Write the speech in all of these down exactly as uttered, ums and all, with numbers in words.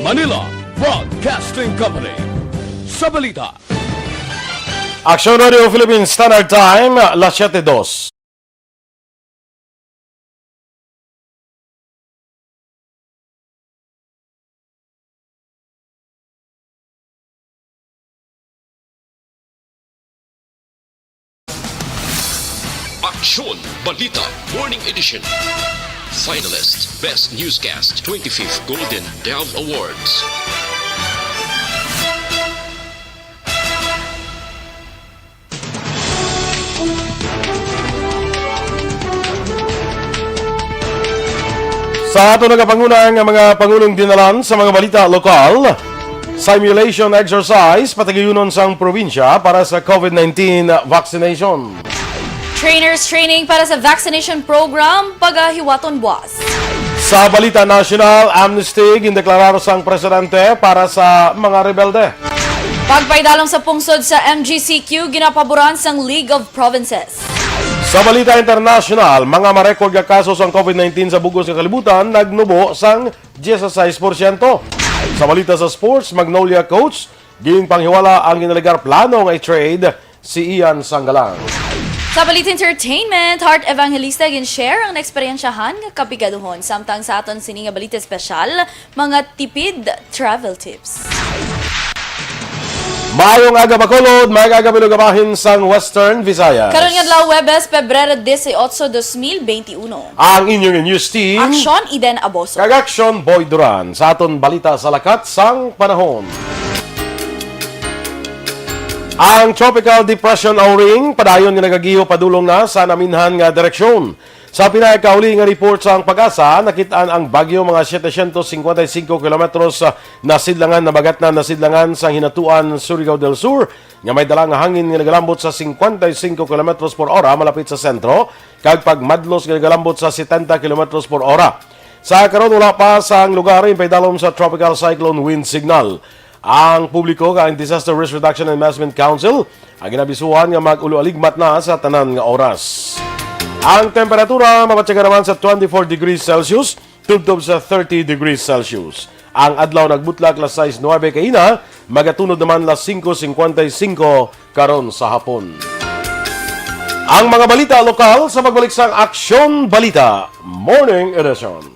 Manila Broadcasting Company. Sa balita. Aksyon Radio Philippines Standard Time, las siete dos. Aksyon Balita Morning Edition. Finalist Best Newscast twenty-fifth Golden Dove Awards. Sa ato nagapanguna nga mga pangulong dinalan sa mga balita lokal, simulation exercise patigayunon sang probinsya para sa COVID nineteen vaccination. Trainers training para sa vaccination program pagahiwaton buwas. Sa balita nasyonal, amnesty gindeklarar sang presidente para sa mga rebelde. Pagpaidalom sa pungsod sa M G C Q ginapaboran sang League of Provinces. Sa balita internasyonal, mga marekord nga kaso sang COVID nineteen sa bug-os nga kalibutan nagnubo sang dieciséis porsyento. Sa balita sa sports, Magnolia coach, ginpanghiwala ang ginalegar plano nga i-trade si Ian Sanggalang. Sa balita entertainment, Heart Evangelista gin-share ang naeksperyensyahan nga kapigaduhon. Samtang sa aton sini nga balita espesyal, mga tipid travel tips. Maayong aga, Bacolod. Maayong aga, Bilog, bahin sang Western Visayas. Karon nga adlaw, Huwebes, Pebrero dieciocho, dos mil veintiuno. Ang inyong news team. Aksyon, Eden Aboso. Kag Aksyon, Boy Duran. Sa aton balita sa lakat sang panahon. Ang Tropical Depression Auring padayon nga nagagiho padulong na sa naminhan nga direksyon. Sa pinakauli nga report sang PAGASA, nakit-an ang bagyo mga setecientos cincuenta y cinco kilometros, ah, nasidlangan, nabagatnan, nasidlangan sang Hinatuan, Surigao del Sur, nga may dala nga hangin nga nagalambot sa cincuenta y cinco kilometros por hora malapit sa sentro, kag pagmadlos nga nagalambot sa setenta kilometros por hora. Sa karon, wala pa sang lugar ang paidalom sa Tropical Cyclone Wind Signal. Ang publiko kag ang Disaster Risk Reduction and Management Council ang ginabisuhan nga mag-ulo-aligmat na sa tanan nga oras. Ang temperatura mabatyagan naman sa twenty-four degrees Celsius tubtob sa thirty degrees Celsius. Ang adlaw nagbutlak las sais nuebe kaina, magatunod naman las singko singkwenta y singko karon sa hapon. Ang mga balita lokal sa pagbalik sang Aksyon Balita Morning Edition.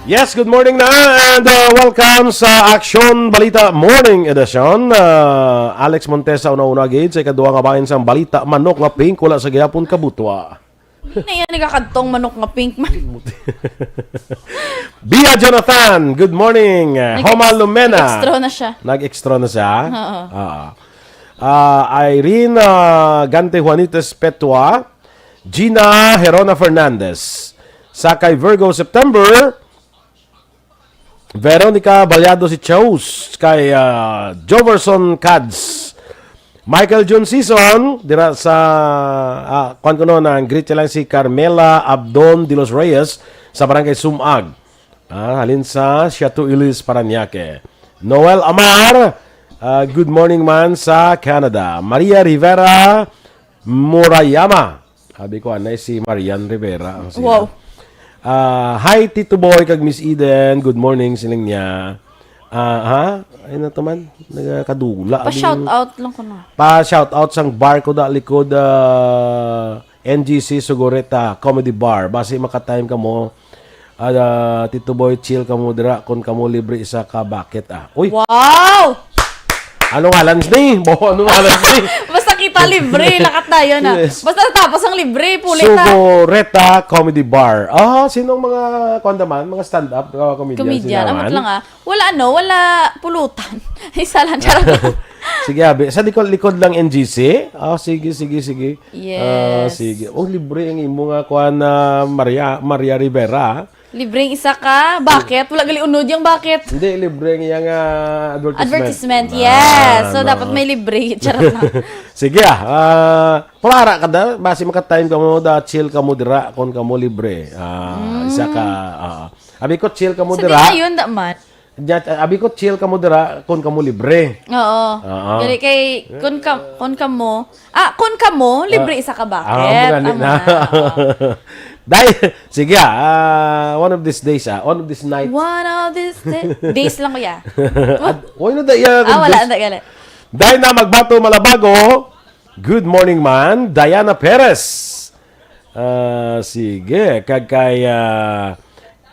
Yes, good morning na, and, uh, welcome sa Aksyon Balita Morning Edition. Uh, Alex Montesa, una-una gid sa ikaduha nga bahin sang balita, manok nga pink, wala sa gihapon kabutwa. Hindi na yan nagakadtong manok nga pink man. Bia Jonathan, good morning. Nag-, Homa Lumena. Nag-extra na siya. Nag-extra na siya? Oo. Ah. Ah, Irene, ah, Gante Juanitas Petua, Gina Herona Fernandez. Sa kay Virgo September, Veronica Baliado si Chose, kay, ah, Joverson Cads. Michael Jun Season, dira sa, ah, kuwan ko no, nang greet lang si Carmela Abdon de los Reyes sa Barangay Sumag. Ah, halin sa Siato Ilis, Parañaque. Noel Amar, ah, good morning man sa Canada. Maria Rivera Murayama, sabi ko, anay si Marian Rivera ang siya. Wow. Ah, hi, Tito Boy kag Miss Eden. Good morning, siling niya. Ah, ha? Ay na to man. Nagakadula. Pa-shout out lang ko na. Pa-shout out sang bar ko da likod, ah, N G C Sugureta Comedy Bar. Basi makatime kamo. Ah, Tito Boy, chill kamo dira. Kon kamo libre isa ka bucket, ah. Uy! Wow! Ano ngalan ni? Bo, ano ngalan ni? Basta kita libre, lakat tayo na. Yes. Basta tapos ang libre, pulit, ah. Sugureta Comedy Bar. Ah, sinong mga, kuwan naman, mga stand-up, uh, comedian? Comedian, sila amot man? Lang, ah. Wala, ano, wala pulutan. Isa lang, charot lang. Sige, abi. Sa likod-likod lang N G C? Ah, sige, sige, sige. Yes. Ah, sige. Oh, libre ang imo nga, kuwan, na Maria, Maria Rivera, ah. Libreng isa ka bucket. Wala gali unod yung bucket. Hindi, libre ang iyang, ah, advertisement. Advertisement, ah, yes. So, no, dapat may libre. Charot lang. Sige, ah. Ah, pulara ka da. Basi makatime kamo da. Chill kamo dira. Kon kamo libre. Ah, mm, isa ka, ah. Abi ko, chill kamo dira. Sa di na yun, da man. Nya, abi ko, chill kamo dira, kun kamo libre. Oo. Oo. Dili kay, kun ka, kun kamo, ah, kun kamo, libre Ah. isa ka bucket. Ah, amo gani Amo na. na, oo. Dai, sige, ah, one of these days, ah, one of these nights. One of these day- days lang, kuya. At, oy, na daya, Ah, wala, this- anda, gali. Dai na magbato malabago. Good morning, man. Diana Perez. Ah, sige, kag kay, ah,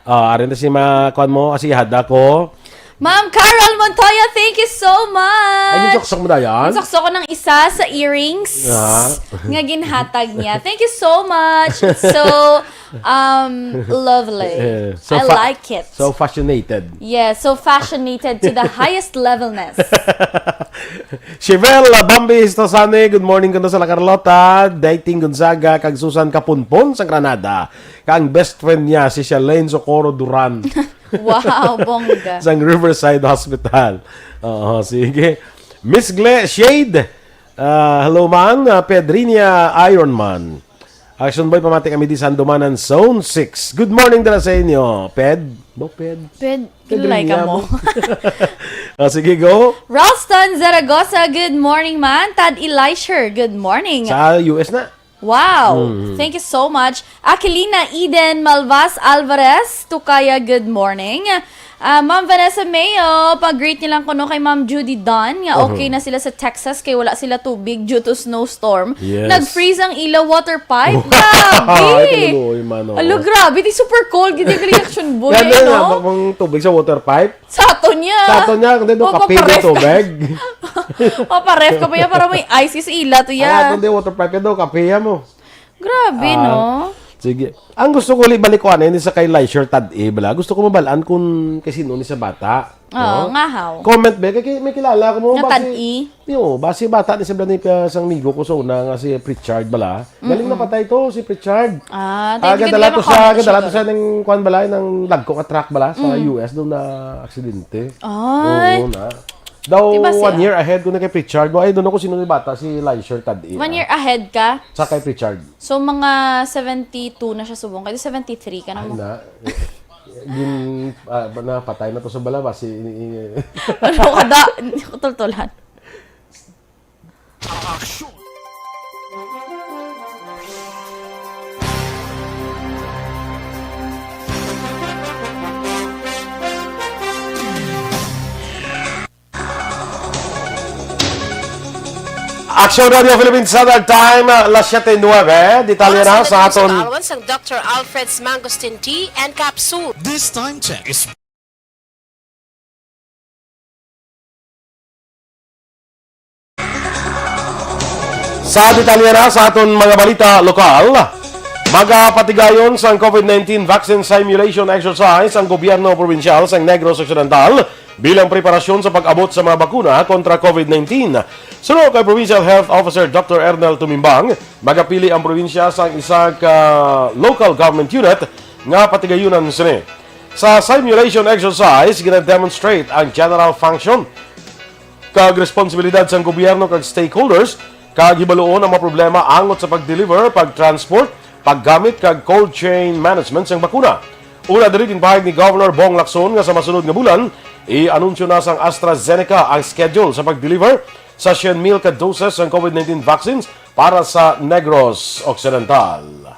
ah, ari na si ma-, kuan mo, si Hada ko. Ma'am Carol Montoya, thank you so much. Ay, ginsuksok mo na yan? Ginsuksok ko ng isa sa earrings Ah. nga ginhatag niya. Thank you so much. It's so, um, lovely. Eh, so I fa-, like it. So fascinated. Yes, so fascinated to the highest levelness. Chevel, uh, Bambi Histosani, good morning kuno sa La Carlota, Dating Gonzaga, kag Susan Kapunpon sa Granada. Kang best friend niya, si Shalane Socorro Duran. Wow, bongga. Sang Riverside Hospital. Oo, sige. Miss Gle Shade, uh, hello, man. Uh, Pedrinia Ironman. Action Boy, pamati kami di Sandomanan, Zone six. Good morning dala sa inyo. Ped? Bo, Ped? Ped, Ped kilala ka Rinia mo. mo. Ah, sige, go. Ralston Zaragoza, good morning, man. Tad Elisher, good morning. Sa U S na. Wow! Mm. Thank you so much. Aquilina Eden Malvas Alvarez, Tukaya, good morning. Ah, Ma'am Vanessa Mayo, pag-greet niyo lang kuno kay Ma'am Judy Don nga Uh-huh. okay na sila sa Texas kay wala sila tubig due to snowstorm. Yes. Nag-freeze ang ila water pipe. Grabe! Ay, kaluluoy man, oh. Alo, grabe. Di super cold. Gid yung reaction, boy, Yan ay, na, no? Ang tubig sa water pipe. Sa aton niya. Sa aton niya, kundi doon, O, kape paparef yung ka. tubig. O, paref ka pa yan para may ice sa ila to Ang yan. aton din, water pipe yan daw, kape yan mo. Grabe, Ah, no? sige. Ang gusto ko ulit balikuan, ini sa kay Lysher Tad-i, bala. Gusto ko mabalaan kung kay sino ni sa bata. Oo, no? Nga haw. Comment ba? Kay, kay may kilala ko mo, Nga basi, Tad-i? yo, basi bata ni sa bala ni, ah, sang amigo ko sa una nga si Pritchard, bala. Galing Mm-mm. napatay to, si Pritchard. Ah, Ah, tayo gadala gid to sa, makuha gadala to siguro. sa nang kwan bala, nang lagko nga truck bala sa Mm. U S doon na aksidente. Ay. Oo na. Daw Di ba siya? one year ahead ko na kay Pritchard. Ay, doon ako sino ni bata, si Lysher Tad-i, One ah. year ahead ka? Sa kay Pritchard. So, mga seventy-two na siya subong. Kaya seventy-three ka na Ay, mo. na. Gin-, ah, ba, napatay na to sa bala, basi ini, ini. Ano ka da? Hindi ko tultulan. Action Radio Philippines Standard Time, alas siyete nuwebe. Detalye na sa aton Alwan sang Doctor Alfred's Mangosteen Tea and Capsule. This time check is Sa detalye na sa aton mga balita lokal, magapatigayon sang COVID nineteen vaccine simulation exercise ang gobyerno probinsyal sang Negros Occidental bilang preparasyon sa pag-abot sa mga bakuna kontra COVID nineteen. Suno kay Provincial Health Officer Doctor Ernel Tumimbang, magapili ang probinsya sang isa ka local government unit nga patigayunan sini. Sa simulation exercise, gina-demonstrate ang general function kag responsibilidad sang gobyerno kag stakeholders, kag hibaluon ang mga problema angot sa pag-deliver, pag-transport, paggamit kag cold chain management sang bakuna. Una diri, ginpahayag ni Governor Bong Lacson nga sa masunod nga bulan, i-anunsyo na sang AstraZeneca ang schedule sa pag-deliver sa syen mil ka doses sang COVID nineteen vaccines para sa Negros Occidental.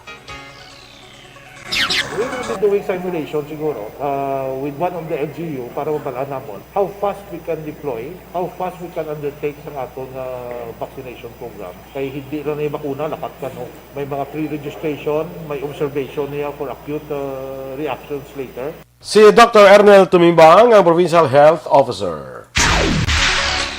We will be doing simulation siguro, uh, with one of the L G U para mabalaan namon how fast we can deploy, how fast we can undertake sang aton, uh, vaccination program. Kay hindi lang na yung bakuna, lakat ka, no? May mga pre-registration, may observation niya for acute, uh, reactions later. Si Doctor Ernel Tumimbang ang Provincial Health Officer.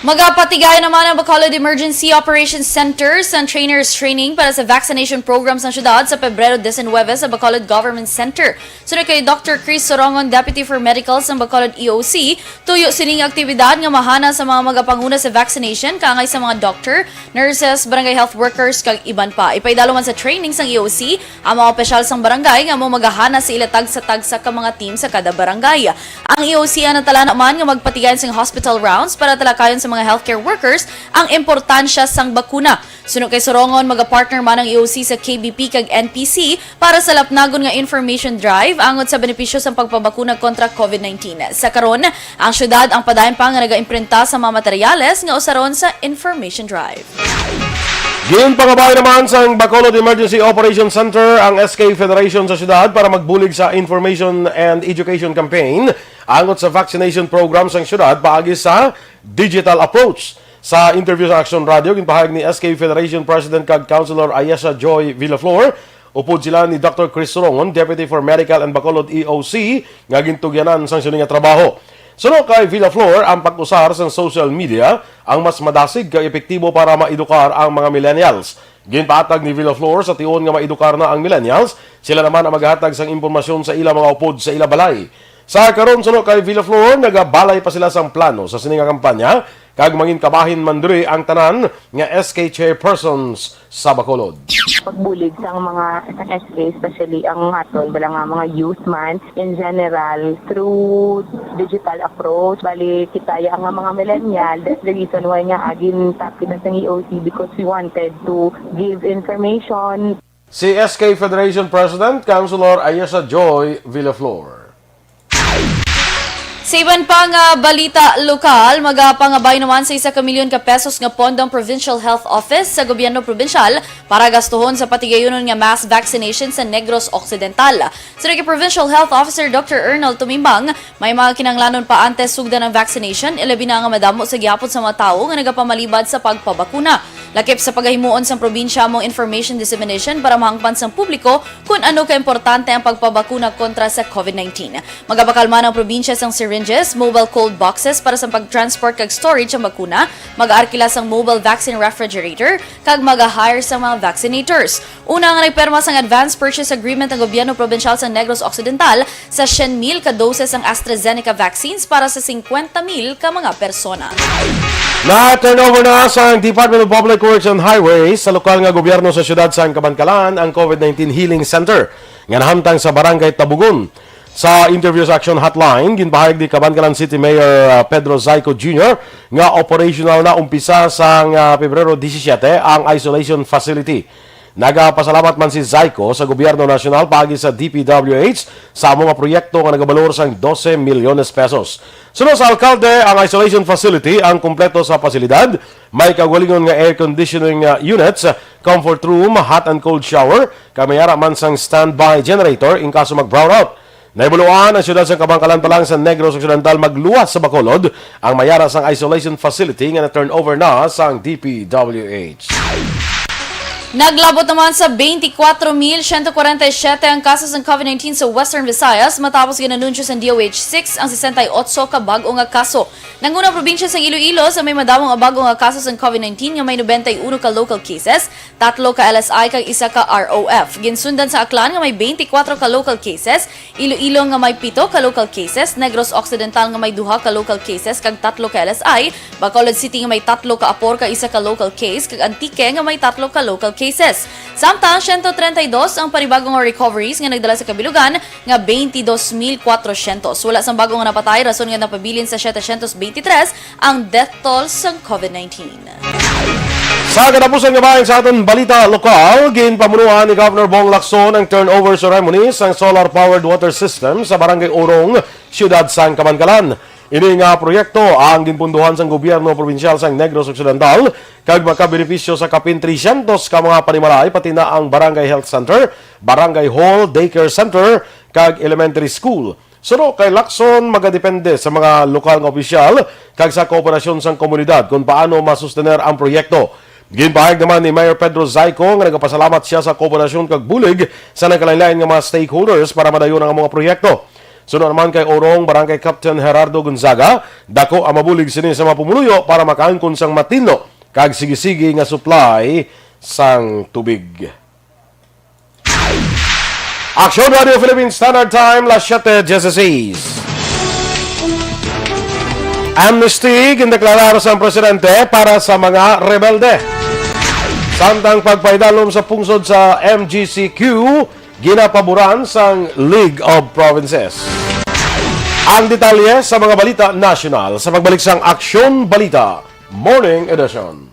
Magapatigay naman ang Bacolod Emergency Operations Center sa trainers training para sa vaccination program sa syudad sa Pebrero diecinuebe sa Bacolod Government Center. Sunod kay Doctor Chris Sorongon, Deputy for Medical sa Bacolod E O C, tuyo sining aktibidad nga mahana sa mga magapanguna sa vaccination, kaangay sa mga doctor, nurses, barangay health workers, kag iban pa. Ipaidalo man sa training sang E O C ang mga opisyal sang barangay nga amo magahana sa ila tagsa-tagsa ka mga team sa kada barangay. Ang E O C ang natalana man nga magpatigayon sing hospital rounds para talakayon sa mga healthcare workers ang importansya sang bakuna. Suno kay Sorongon, magapartner man ang E O C sa K B P kag N P C para sa lapnagon nga information drive angot sa benepisyo sang pagpabakuna kontra COVID nineteen. Sa karon, ang syudad ang padayon pa nga nagaimprenta sa mga materyales nga usaron sa information drive. Ginpangabay naman sang Bacolod Emergency Operation Center ang S K Federation sa syudad para magbulig sa information and education campaign angot sa vaccination program sang syudad paagi sa digital approach. Sa interview sa Action Radio, ginpahayag ni S K Federation President kag Councilor Ayesha Joy Villaflor, upod sila ni Doctor Chris Sorongon, Deputy for Medical and Bacolod E O C, nga gintugyanan sang sini nga trabaho. Suno kay Villaflor, ang pag-usar sang social media ang mas madasig kag epektibo para maedukar ang mga millennials. Ginpatag ni Villaflor sa tion nga maedukar na ang millennials, sila naman ang maghatag sang impormasyon sa ila mga upod sa ila balay. Sa karon, suno kay Villaflor, nagabalay pa sila sang plano sa sini nga kampanya, kag mangin kabahin man diri ang tanan nga S K chairpersons sa Bacolod. Pagbulig sang mga S K, especially ang aton bala nga mga youth man, in general, through digital approach. Bali, kita ya nga mga millennial, that's the reason why nga agin tap kita sa E O C, because we wanted to give information. Si S K Federation President, Councilor Ayesa Joy Villaflor. Sa iban pa nga balita lokal, magapangabay naman sa isa ka milyon ka pesos nga pondo ang Provincial Health Office sa gobyerno probinsyal para gastuhon sa patigayunon nga mass vaccination sa Negros Occidental. Suno kay Provincial Health Officer Doctor Ernald Tumimbang, may mga kinahanglanon pa antes sugdan ang vaccination, ilabi na nga madamo sa gihapon sa mga tawo nga nagapamalibad sa pagpabakuna. Lakip sa pagahimuon sang probinsya among information dissemination para mahangpan sang publiko kon ano kaimportante ang pagpabakuna kontra sa COVID nineteen. Magabakal man ang probinsya sang syringes, mobile cold boxes para sa pag-transport kag storage sang bakuna, mag-aarkila sang mobile vaccine refrigerator, kag mag-hire sang mga vaccinators. Una nga nagpirma sang advance purchase agreement ang gobyerno probinsyal sa Negros Occidental sa syen mil ka dose sang AstraZeneca vaccines para sa singkwenta mil ka mga persona. Na-turnover na sang Department of Public Works and Highways sa lokal nga gobyerno sa siyudad sang Kabankalan ang COVID nineteen Healing Center nga nahamtang sa Barangay Tabugon. Sa interview sa Action Hotline, ginpahayag ni Kabankalan City Mayor, uh, Pedro Zaico Junior nga operational na umpisa sang, uh, Pebrero disisiete ang isolation facility. Nagapasalamat man si Zaico sa gobyerno nasyonal paagi sa D P W H sa amo nga proyekto nga nagabalor sang dose milyones pesos. Suno sa alkalde, ang isolation facility ang kompleto sa pasilidad, may kaugalingon nga air conditioning, uh, units, comfort room, hot and cold shower, kag may ara man sang standby generator in kaso mag-brownout. Nahibaluan ang siyudad sang Kabankalan pa lang sa Negros Occidental magluwas sa Bacolod ang may ara sang isolation facility nga na-turnover na sang D P W H. Naglabot naman sa twenty-four mil siyento kwarenta y siyete ang kaso sang COVID nineteen sa Western Visayas matapos ginanunsyo sang D O H six ang sesenta y otso ka bag-o nga kaso. Nanguna ang probinsya sang Iloilo sa may madamo nga bag-o nga kaso sang COVID nineteen nga may nobenta y uno ka local cases, tatlo ka L S I kag isa ka R O F. Ginsundan sa Aklan nga may twenty-four ka local cases, Iloilo nga may pito ka local cases, Negros Occidental nga may duha ka local cases kag tatlo ka L S I, Bacolod City nga may tatlo ka Apor kag isa ka local case, kag Antique nga may tatlo ka local cases. Samtang siyento treinta y dos ang panibago nga recoveries nga nagdala sa kabilugan nga twenty-dos mil kwatrocientos. Wala sang bag-o nga napatay, rason nga napabilin sa setecientos veintitrés ang death toll sang COVID nineteen. Sa katapusan nga bahin sa aton balita lokal, ginpamunuan ni Governor Bong Lacson ang turnover ceremony sang solar-powered water system sa Barangay Urong, Siyudad sang Kabankalan. Ini nga proyekto ang ginpundohan sang gobyerno probinsyal sang Negros Occidental kag makabenepisyo sa kapin trescientos ka mga panimalay, pati na ang Barangay Health Center, Barangay Hall, Daycare Center, kag Elementary School. Suno kay Lacson, magadepende sa mga lokal nga opisyal kag sa kooperasyon sang komunidad kon paano masustener ang proyekto. Ginpahayag naman ni Mayor Pedro Zaico nga nagapasalamat sia sa kooperasyon kag bulig sa nagkalainlain nga mga stakeholders para madayon ang mga proyekto. Suno naman kay Urong, Barangay Captain Gerardo Gonzaga, dako ang mabulig sini sa mga pumuluyo para makaangkon sang matinlo kag sigisigi nga supply sang tubig. Aksyon Radio Philippine Standard Time, las siete dieciséis. Amnesty gindeklarar sang presidente para sa mga rebelde. Samtang pagpaidalom sa pungsod sa M G C Q, ginapaboran sang League of Provinces. Ang detalye sa mga balita nasyonal sa pagbalik sang Aksyon Balita. Morning Edition.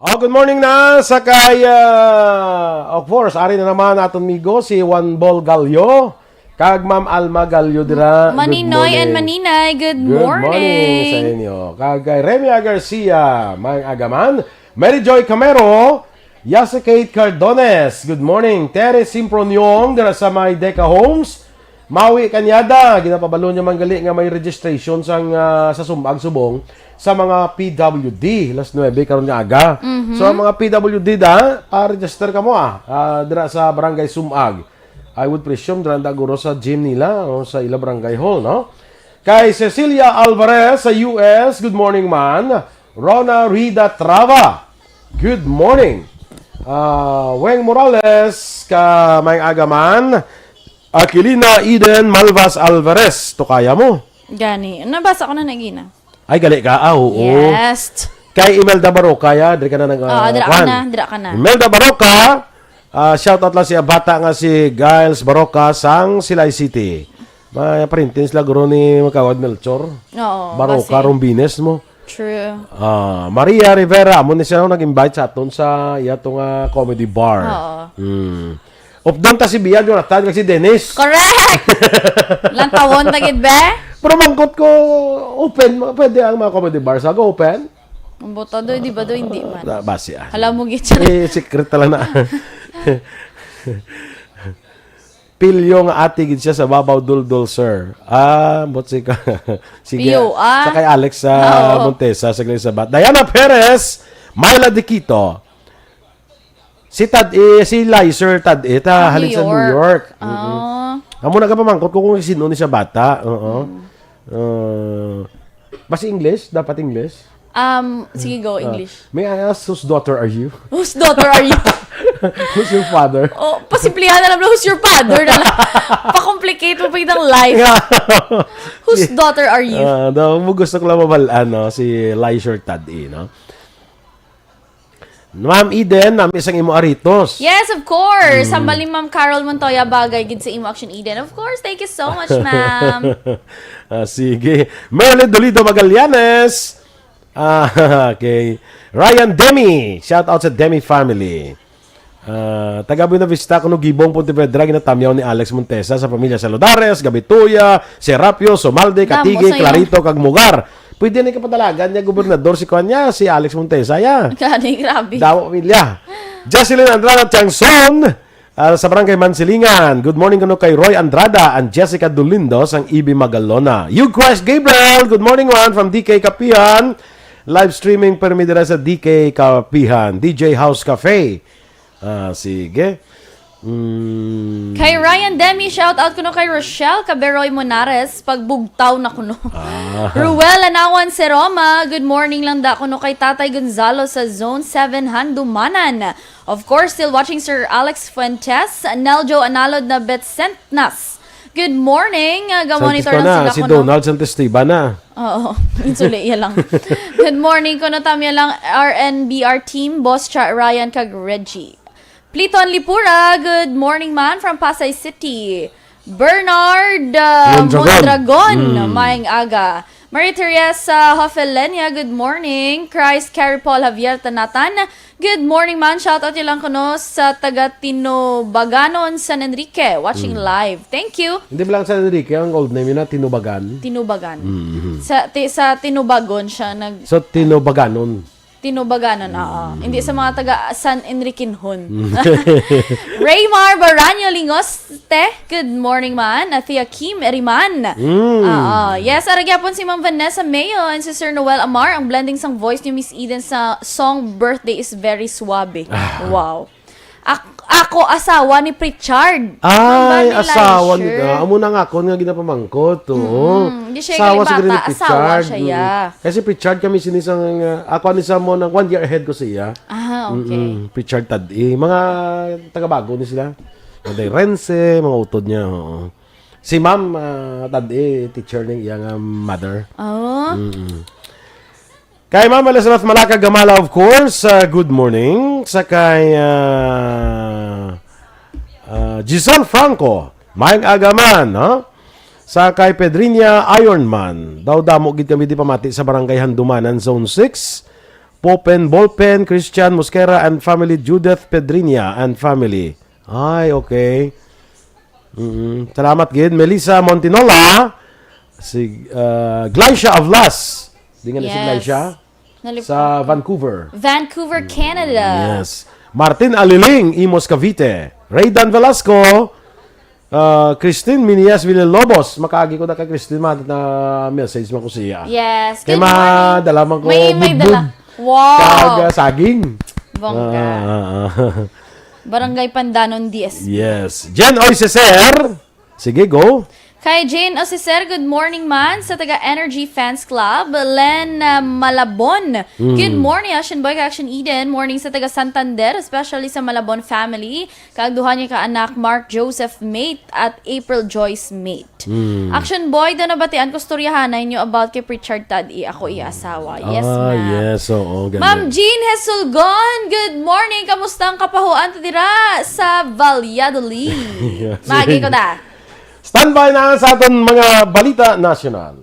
Oh, good morning na sa kay, ah, of course, ari na naman aton migo si Juan Bol Gallo kag Ma'am Alma Gallo dira. Good Maninoy and morning. Maninay, good Good morning sa morning. Inyo. Kag kay Remia Garcia, may agaman. Mary Joy Camero, Yasa Kate Cardones, good morning. Terry Simproniong dira sa may Deca Homes. Mawi Kanyada, ginapabalo niya man gali nga may registration sang, ah, sa Sumag Subong sa mga P W D, alas nuebe karon nga aga. Mhm. So, ang mga P W D da, pa-register kamo, ah, ah, dira sa Barangay Sumag. I would presume dira da guro sa gym nila o sa ila barangay hall, no? Kay Cecilia Alvarez sa U S, good morning man. Rona Rida Trava, good morning. Ah, Weng Morales, ka may aga man. Aquilina Eden Malvas Alvarez, to kaya mo. Gani. Nabasa ko na nagina. Ay, gali ka? Ah, oo. Yes. Kay Imelda Baroca, ya, diri ka na nag, Oo, ah, dira ka kwan. Na, dira ka na. Imelda Baroca, ah, shout out lang siya, bata nga si Giles Baroca, sang Silay City. May parintin sila, guro ni Magkawad Melchor. Oo, Baroca, kasi Rombines mo. True. Ah, Maria Rivera, amo ni siya, no, nag-invite sa aton sa iya to nga comedy bar. Oo. Hmm. Updon ta si Bia, Jonathan, kag si Dennis. Correct! Lantawon ta gid, be? Pero mangkot ko, open, pwede ang mga comedy bar sa open? Ang boto, doy, di ba, doy? Hindi man. Ah, basi, ah. Alam mo, gid siya. Eh, secret talaga na. Pilyo nga ate gid siya sa Babaw Duldul, sir. Ah, but si ka-, sige. Piyo, ah. Sa kay Alex, ah, Oo. Montesa, sa Glen Sabat. Diana Perez, Myla Diquito. Si Tad, eh, si Lizer Tad, eh, ta, Ah, halin New sa New York. York. Mm-mm. Ah. Amo nagapamangkot ko kung sino ni siya bata. Oo. Mm. Uh, Basi English? Dapat English? Um, sige, go, Ah, English. May I ask whose daughter are you? Whose daughter are you? Who's your father? Oh, pasimplihan na lang, who's your father na lang. Pa-complicate mo pa yung life. Whose daughter are you? Ah, daw mo gusto ko lang mabalaan, no? Si Lysher Tadi, no? Ma'am Eden, nami isang imo aritos. Yes, of course. Hambal ni Ma'am Carol Montoya, bagay gid sa imo action, Eden. Of course, thank you so much, ma'am. Ah, sige. Merlin Dolido Magallanes. Ah, okay. Ryan Demi. Shout out sa Demi family. Ah, taga Buena Vista, kuno Gibong, Pontevedra, ginatamyaw ni Alex Montesa sa pamilya Saludares, Gabituya, Serapio, Sumalde, Damo Katigi, sa'yo. Clarito, kag Mugar. Pwede na yung kapadalagan niya, gobernador, si kuan niya, si Alex Montesa, ya. Gani, grabe. Dawa pamilya. Jocelyn Andrada Tiangson, ah, sa Barangay Mansilingan. Good morning kuno kay Roy Andrada and Jessica Dolindo sang Ibi Magalona. Yugquest Gabriel, good morning, one from D K Kapihan. Live streaming permi dira sa D K Kapihan, D J House Cafe. Ah, sige. Mm. Kay Ryan Demi, shout out kuno kay Rochelle Caberoy Monares, pagbugtaw na kuno. Ah. Ruel Anawan Seroma, good morning lang da kuno kay Tatay Gonzalo sa Zone seven Handumanan. Of course, still watching Sir Alex Fuentes, Neljo Analod na Betcentnas. Good morning. Uh, Santis ko na na, sila si kuno. Donald Santistiban na. Oo, insuli iya lang. Good morning kuno tamya lang R N B R team, Boss Cha Ryan kag Reggie. Pliton Lipura, good morning man from Pasay City. Bernard uh, Mondragon. Mondragon, Mm. maayong aga. Maria Teresa Hofelenia, good morning. Christ Carrie Paul Javier Tanatan, good morning man. Shout out lang kuno sa taga Tinubaganon, San Enrique, watching Mm. live. Thank you. Hindi ba lang San Enrique ang old name yun na Tinubagan? Tinubagan. Mhm. Sa ti, sa Tinubagon siya nag So, Tinubaganon. Tinubaganon, oo. Hindi sa mga taga San Enriquinhon. Raymar Baranyo Lingoste, good morning man. Athea Kim Eriman. Mm. Oo. Yes, ara gyapon si Ma'am Vanessa Mayo and si Sir Noel Amar. Ang blending sang voice ni Miss Eden sa song Birthday is very suave. Wow. Ak- ako asawa ni Pritchard. Hambal Ay, ni asawa ni Lysher. Ah, amo na nga ako nga ginapamangkot. Oo. Mm, di siya Asawa galing siguro ni bata, asawa Pritchard. siya, yeah. Mm. Kasi Pritchard kami sini sang, uh, ako ni sa mo ng one year ahead ko siya. Ah, okay. Mm-mm. Pritchard Tad. Eh, mga taga-Bago ni sila. Mga Rense, mga utod niya. Oo. Si Ma'am uh, Tad, eh, teacher ng iyang uh, mother. Oh. Mm-mm. Kay Ma'am Elizabeth Malaka Gamala, of course, uh, good morning. Sa kay uh, uh, Giselle Franco, maayong aga man, no? Sa kay Pedrinia Ironman, daw damo gid kami di pamati sa Barangay Handumanan, Zone six. Popen Bolpen, Christian Mosquera and family, Judith Pedrinia and family. Ay, okay. Mm-mm. Salamat gid. Melissa Montinola, si uh, Glycia Avlas. Di nga na si Yes. Glycia? Nalip- Sa Vancouver. Vancouver, Canada. Yes. Martin Aliling, Imus, Cavite. Raydan Velasco, uh, Christine Minias Villalobos. Makaagi ko na kay Christine, man, na message mo ko siya. Yes. Kay Good morning. madala man ko May, may budbud. Dala. Wow. Kag, uh, saging. Bongga. Ah, ah, ah. Barangay Pandanon, D S P. Yes. Jen Oy Ceser. Sige, go. Kay Jane Osiser, good morning man sa taga Energy Fans Club. Len uh, Malabon, Mm. good morning Action Boy kag Action Eden. Morning sa taga Santander, especially sa Malabon family. Kag duha niya ka anak, Mark Joseph Mate at April Joyce Mate. Mm. Action Boy, daw nabatian ko storyahanay niyo about kay Pritchard Tad, i ako iya asawa. Yes, Ah, ma'am. yes, oo. Ganda. Ma'am Jean Hesulgon, good morning. Kamusta ang kapahuan ta dira sa Valladolid? Yes. Magi ko da. Standby na sa aton mga balita nasyonal.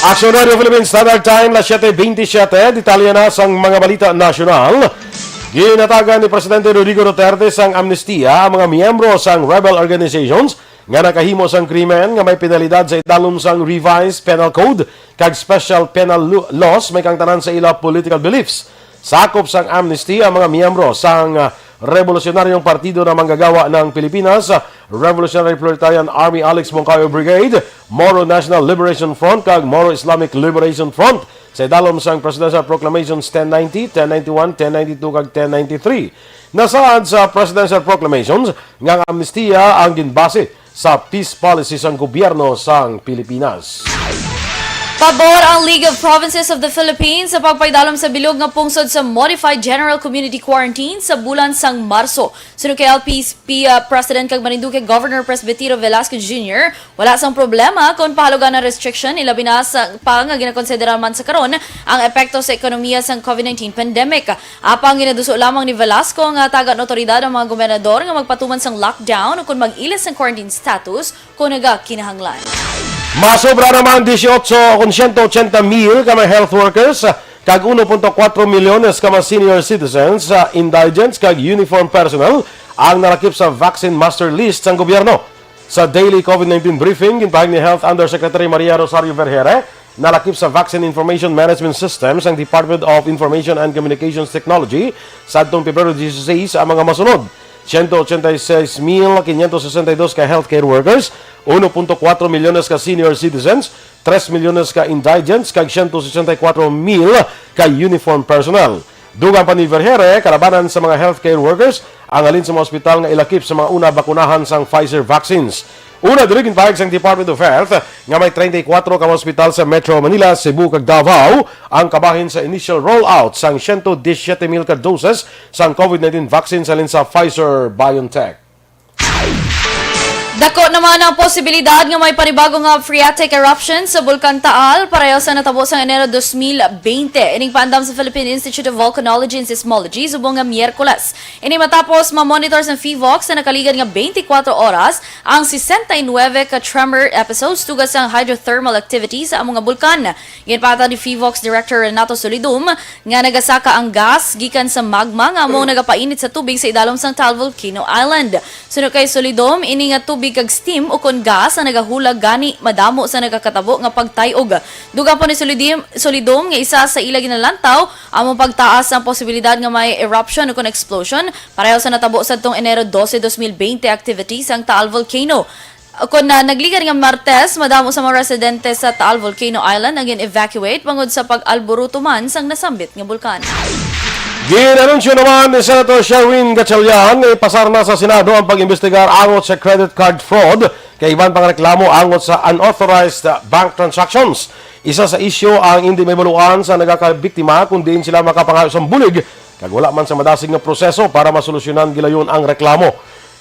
Action Radio Philippines Standard Time, las siete veintisiete. Detalye na sang mga balita nasyonal. Ginatagan ni Presidente Rodrigo Duterte sang amnestiya ang mga miyembro sang rebel organizations nga nakahimo sang krimen nga may penalidad sa idalom sang Revised Penal Code kag Special Penal Lu-, Laws, may kangtanan sa ila political beliefs. Sakop sang amnesty ang mga miyembro sang, ah, Revolusyonaryong Partido na Manggagawa ng Pilipinas, ah, Revolutionary Proletarian Army Alex Moncayo Brigade, Moro National Liberation Front, kag Moro Islamic Liberation Front, sa idalom sang Presidential Proclamations ten ninety, ten ninety-one, ten ninety-two, kag ten ninety-three. Nasaad sa Presidential Proclamations nga ang amnestiya ang ginbase sa peace policy sang gobyerno sang Pilipinas. Pabor ang League of Provinces of the Philippines sa pagpaidalom sa bilog nga pungsod sa Modified General Community Quarantine sa bulan sang Marso. Suno kay L P P, uh, President kag Marinduque Governor Presbitero Velasco Junior, wala sang problema kon pahalugan ang restriction, ilabi na sa pa nga ginakonsidera man sa karon ang epekto sa ekonomiya sang COVID nineteen pandemic. Apang ginaduso lamang ni Velasco nga tagaan awtoridad ang mga gobernador nga magpatuman sang lockdown o kon mag-ilis sang quarantine status kon nagakinahanglan. Masobra naman dieciocho kon siyento ochenta mil ka mga health workers kag uno punto kuwatro milyones ka mga senior citizens, sa indigents kag uniform personnel ang nalakip sa vaccine master list sang gobyerno. Sa daily COVID nineteen briefing, ginpahayag ni Health Undersecretary Maria Rosario Vergere, nalakip sa Vaccine Information Management System sang Department of Information and Communications Technology sadtong Pebrero dieciséis ang mga masunod: siyento ochenta y seis mil quinientos sesenta y dos ka healthcare workers, uno punto kuwatro milyones ka senior citizens, tres milyones ka indigents, kag siyento sesenta y kuwatro mil ka uniform personnel. Dugang pa ni Vergere, kalabanan sa mga healthcare workers ang halin sa mga ospital nga ilakip sa mga una bakunahan sang Pfizer vaccines. Una diri, ginpahayag sang Department of Health nga may treinta y kuwatro ka mga ospital sa Metro Manila, Cebu, kag Davao ang kabahin sa initial rollout sang siyento disisyete mil ka doses sang COVID nineteen vaccine halin sa Pfizer-BioNTech. Dako naman ang posibilidad nga may panibago nga phreatic eruption sa Bulkan Taal, pareho sa natabo sang Enero dos mil bente. Ining paandam sa Philippine Institute of Volcanology and Seismology subong nga Miyerkules. Ini matapos ma-monitor sang PHIVOLCS sa nakaligad nga twenty-four oras ang sesenta y nuebe ka tremor episodes tungod sang hydrothermal activity sa amo nga bulkan. Ginpahayag ni PHIVOLCS Director Renato Solidum nga nagasaka ang gas gikan sa magma nga amo nagapainit sa tubig sa idalom sang Taal Volcano Island. Suno kay Solidum, ini nga tubig kag steam ukon gas ang nagahulag gani madamo sa nagakatabo nga pagtay-og. Dugang pa ni Solidim-, Solidum nga isa sa ila ginalantaw amo pagtaas ang posibilidad nga may eruption ukon explosion pareho sa natabo sadtong Enero dose, dos mil bente activity sang Taal Volcano. Kon na nagligad nga Martes, madamo sa mga residente sa Taal Volcano Island ang gin-evacuate bangod sa pag-alburuto man sang nasambit nga bulkan. Gin-anunsyo naman ni Senator Sherwin Gatchalian nga ipasar na sa Senado ang pag-imbestigar angot sa credit card fraud kag iban pang reklamo angot sa unauthorized bank transactions. Isa sa isyu ang indi mahibaluan sa nagakabiktima kon diin sila makapangayo sang bulig kag wala man sa madasig nga proseso para masolusyonan gilayon ang reklamo.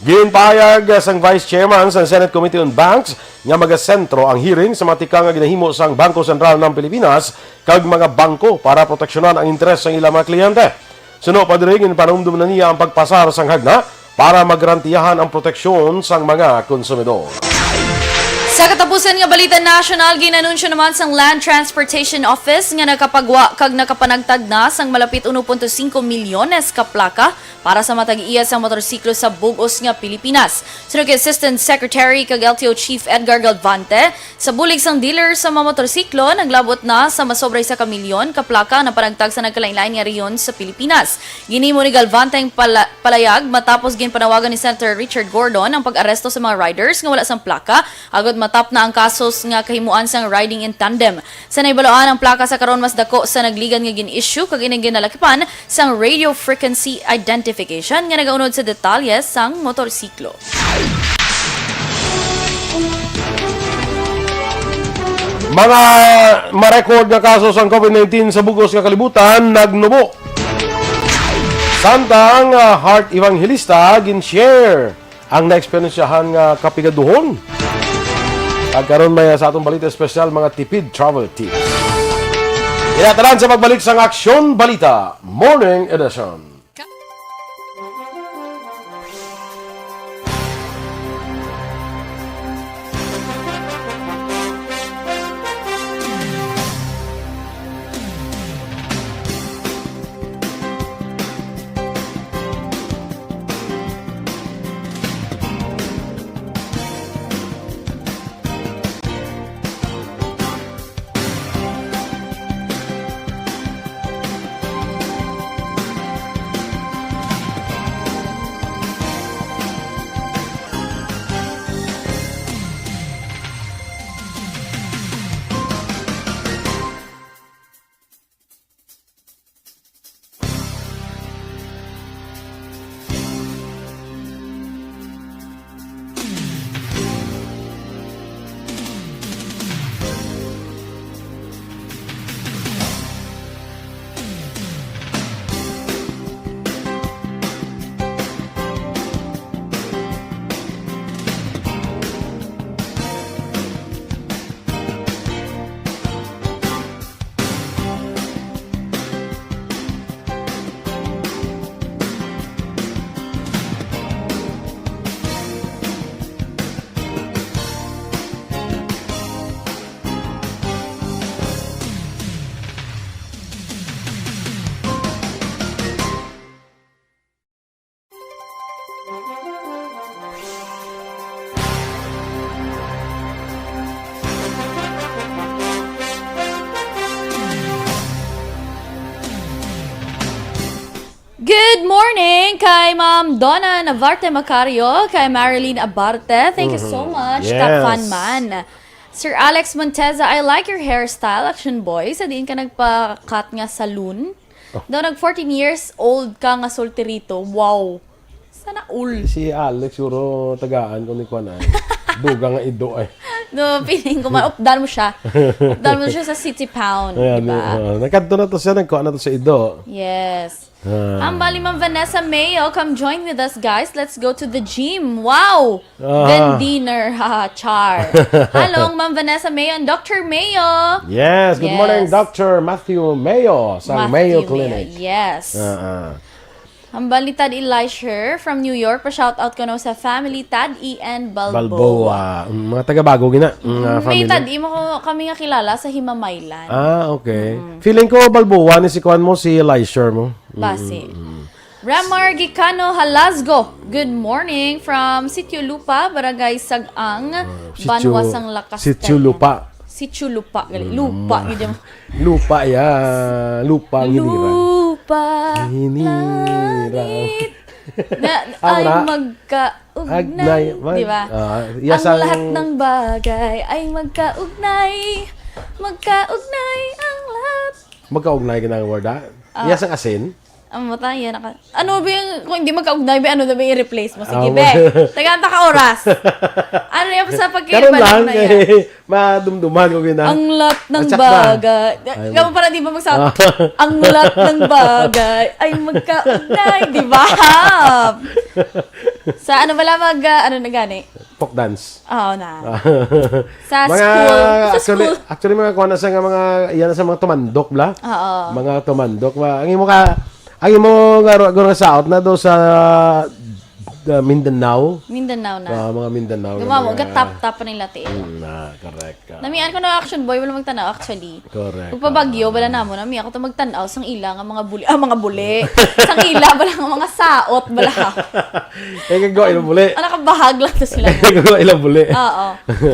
Ginpahayag sang Vice Chairman sang Senate Committee on Banks nga magasentro ang hearing sa mga tikang nga ginahimo sang Bangko Sentral ng Pilipinas kag mga bangko para proteksyonan ang interes sang ilang mga kliyente. Suno pa diri, ginpanumdum na niya ang pagpasar sang hagna para magarantiyahan ang proteksyon sang mga konsumidor. Sa katapusan nga balita nasyonal, ginanunsyo naman sang Land Transportation Office nga nakapagwa kag nakapanagtag na sang malapit uno punto singko milyones ka plaka para sa matag-iya sang motorsiklo sa bug-os nga Pilipinas. Suno kay Assistant Secretary kag L T O Chief Edgar Galvante, sa bulig sang dealer sa mga motorsiklo, naglabot na sa masobra isa ka milyon ka plaka ang napanagtag sa nagkalainlain nga rehiyon sa Pilipinas. Ginhimo ni Galvante ang pala-, palayag matapos ginpanawagan ni Senator Richard Gordon ang pag-aresto sa mga riders nga wala sang plaka, agod matap na ang kasos nga kahimuan sang riding in tandem. Sa nahibaluan, ang plaka sa karon mas dako sa nagligad nga gin-issue kag ining ginalakipan sang radio frequency identification nga nagaunod sa detalye sang motorsiklo. Mga ma-record nga kaso sang COVID nineteen sa bug-os nga kalibutan nagnubo. Samtang, ah, Heart Evangelista gin-share ang naeksperiensyahan nga kapigaduhon. Kag karon may sa atong balita espesyal, mga tipid travel tips. Ina tanan sa pagbalik sang Aksyon Balita Morning Edition. Kay Ma'am Donna Navarte Macario, kay Marilyn Abarte, thank you so Mhm. much. Yes. Ka-fun man. Sir Alex Monteza, "I like your hairstyle, Action Boy." Sa diin ka nagpa-cut nga salon? Oh. Daw nag fourteen years old ka nga solterito. Wow. Sana all. Si Alex, siguro, tagaan ko ni Kwan ay. Dugang nga ido ay. No, feeling ko, maupdan mo siya. Updan mo siya sa City Pound, Ayan, di ba? uh, nagkadto na to siya, nagkuha na to sa ido. Yes. Ah. Ang bali, Ma'am Vanessa Mayo, come join with us, guys. Let's go to the gym. Wow! Ah. Then dinner. Haha, char. Hello, Ma'am Vanessa Mayo and Doctor Mayo. Yes, good morning, Yes. Doctor Matthew Mayo sa Matthew Mayo Mayo, Clinic. Yes. Ah, ah. Ang bali, Tad Elisher from New York, pa-shout out ko no sa family, Tad E and Balboa. Balboa. Mm, mga taga-Bago gina. Mm, ah, May family. Tad E mo ko, kami nga kilala sa Himamaylan. Ah, okay. Mm. Feeling ko, Balboa ni si kuan mo, si Elisher mo. Basi. Mm, mm, mm. Ramar Gicano Halasgo, good morning from Sitio Lupa, Barangay Sag-ang, Ah, Banwa Sitio, sang Lakas Sitio Tanya. Lupa. Sitio Lupa, gali. Mm. Lupa, gid yung Lupa, ya. Lupa ang hiniran. Lupa, Hiniran. langit. Na, Ang ay ra-, magkaugnay, agnay, man. Di ba? Ah, yes, Ang ang lahat ng bagay ay magkaugnay. Magkaugnay ang lahat. Magkaugnay ka ng word, ah? Ah. Yes, ang asin? Ang mata, yan, naka-, ano ba yung, kung hindi magkaugnay, ba, ano na ba yung replace mo? Sige, Ah, be. Tagaan ta ka oras. Ano yung sa Karon pagkaiba lang, lang na yan? eh, madumduman ko gina. Ang lahat ng At saka, bagay. ay, Ikaw mag- para di ba magsa-, Ah. ang lahat ng bagay ay magkaugnay, di ba? Sa ano bala mag, ah, ano na gani? Folk dance. Oo na. Ah. Sa Mga, school. Sa actually, school. actually, mga kuha na sa nga mga, yan sa mga tumandok, bla? Oo. Mga tumandok, ba? Ang imo ka, ang imo nga ro-, ro-, saot na do sa, uh, Mindanao. Mindanao na. Ah, mga Mindanao, Gumamo, mga gatap-tap pa nila tiil. Mm, na, correct. Ah. Namian ko na Action Boy, wala magtanaw, actually. Correct. Ug pabagyo, Ah. bala namo, namian ko to magtanaw sang ila nga mga buli, ah, mga buli. Sang ila, bala nga mga saot, bala. Eh, gagawa ilang buli. Ah, nakabahag lang to sila. Gagawa ilang buli. Oo.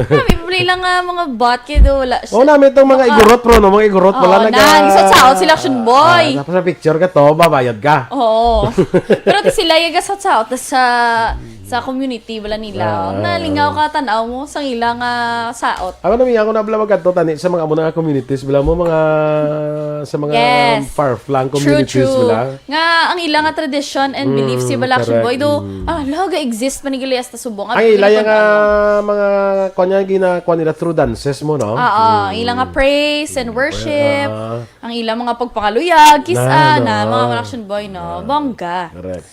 Kami, buli lang nga mga bot, kaya do, wala siya. Oh, namin itong mga Baka igurot, bro, no? Mga igurot, wala Oo, naga- na, gisot-saot sila, Action Boy. Ah, tapos sa picture ka to, babayad ka. Oo. Pero ti sila, yung gasot-saot sa, sa community, wala nila. Ah. Nalingaw ka, tanaw mo, sang ila nga saot. Ako na, ako na, bala, magkadto, tani, sa mga amo na nga communities, bala mo, mga, sa mga Yes. far-flung True, communities, true. bala. Nga ang ila nga tradisyon and beliefs, Mm, si Balaction correct. Boy, do, Mm. ah, laga exist pa ni gali hasta subong. Ang At ila pwede nga pag-, ano. mga, kuwan niya, ginakuha nila through dances mo, no? Oo, Mm. ila nga praise and worship. Ah. Ang ila mga pagpangaluyag, kis-, Na, ah, na, no. mga Balaction Boy, no? Ah, Bongga. correct.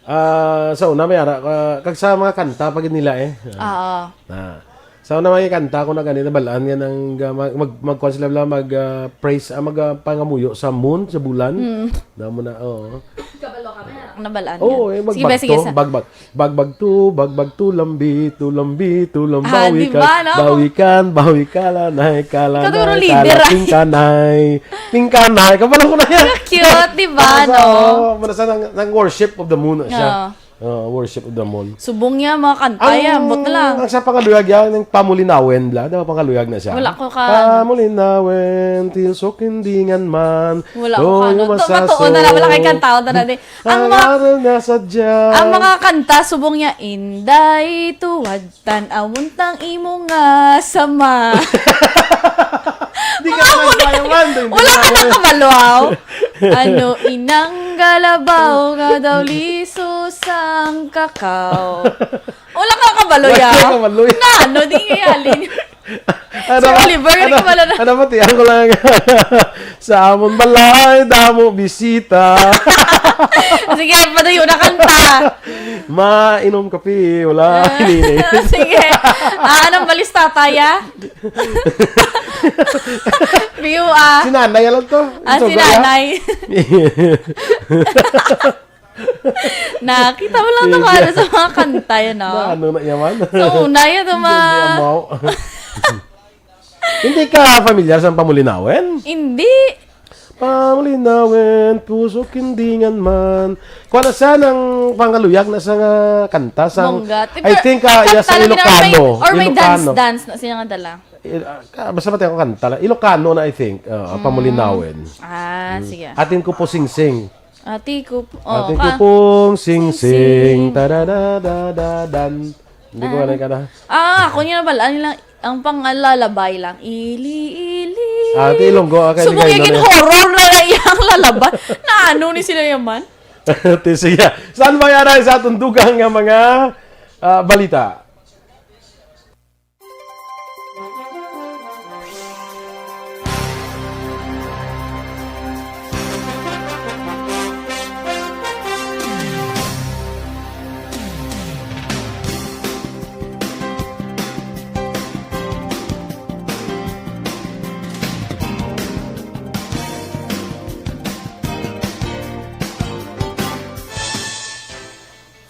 Ah, sa una, may ara, ah, kag sa mga kanta pa gid nila, eh. Oo. Ah. Sa una, may kanta ko na gani, nabalaan nga nang, ah, mag-, mag-, magkuhan sila, bala, mag, ah, praise, ah, mag, ah, pangamuyo sa moon, sa bulan. Mm. Damo na, oo. Kabalo ka ba? Ang nabalaan Oo, nga. eh, Sige ba, bagbag sige, to, sa bagbag, bagbag to, bagbag to, lambi, to, lambi, to, lam-, Ah, bawi di ka, ba, no? bawi kan, bawi ka, lanay ka, Ikaw siguro lanay ka, leader, la, ah. pingkanay, pingkanay, kabalo ko na yan. Ang cute, di ba, Para sa, no? oo, para sa nang, nang worship of the moon na siya. Oo. Oh, worship of the moon. Subong niya, mga kanta, Ang, ya, ambot na lang. ang sa pangaluyag yan, yung Pamulinawen, bla. Di ba pangaluyag na siya? Wala ko ka, ano. Pamulinawen, tilsok hindi ngan man. Wala ko ka, Toyo ano. To, matuon na lang, wala kay masaso. kanta, na, di. Ang Ang mga, araw na sadya. ang mga kanta, subong niya, Inday, tuwad, tanawon tang imo nga sama. Di ka Mga na nagbayawan, doy, Wala ka binayawan. nang kabalo, aw. Ano, inang galabaw nga daw liso sang kakaw. Wala ka kabalo, Wala ya. ka kabalo, ya. Na, ano, di nga yalin. Ano Sir ba? Oliver, Ano, hindi ka pala na- ano ba, tiyan ko lang. Sa amon balay, damo bisita. Sige, padayo na kanta. Mainom kape, wala, Ah, init. sige. Ah, anong balis tatay, ah? View, ah. Si nanay, alam to? Ah, si Sobrang, ah. nanay. Nakita mo lang to, Sige. Kara, sa mga kanta, yun, no? Na ano na yaman? Sa una, yun, Hindi, tuma- hindi, amaw. Hindi ka familiar sa Pamulinawen? Hindi. Pamulinawen, puso kindingan man. Kuha na siya ng pangaluyag na sa nga kanta. Sa, Bongga. I Pero think, ah, kanta yeah, sa lang yun, or may, Ilocano. or may Ilocano. dance, dance na siya nga dala. Eh, ah, ka-, basta pati ako kanta lang. Ilocano na, I think. Ah, Mm. Pamulinawen. Ah, Mm. sige. Atin ko po singsing. Ate ko, oh, Ate ko ka- pong sing-sing, Sing-sing. Tadadadadadan. Hindi ko Ah. alam ka na. Ah, ako niya na pala, ano lang, ang pangalalabay lang. Ili, ili. Ate Ilonggo, ah, kay Subong ligay na yung na. Horror na nga iyang lalabay. Na ano ni sila yaman? Ate siya. Saan ba yan ay sa atong dugang nga mga, ah, balita?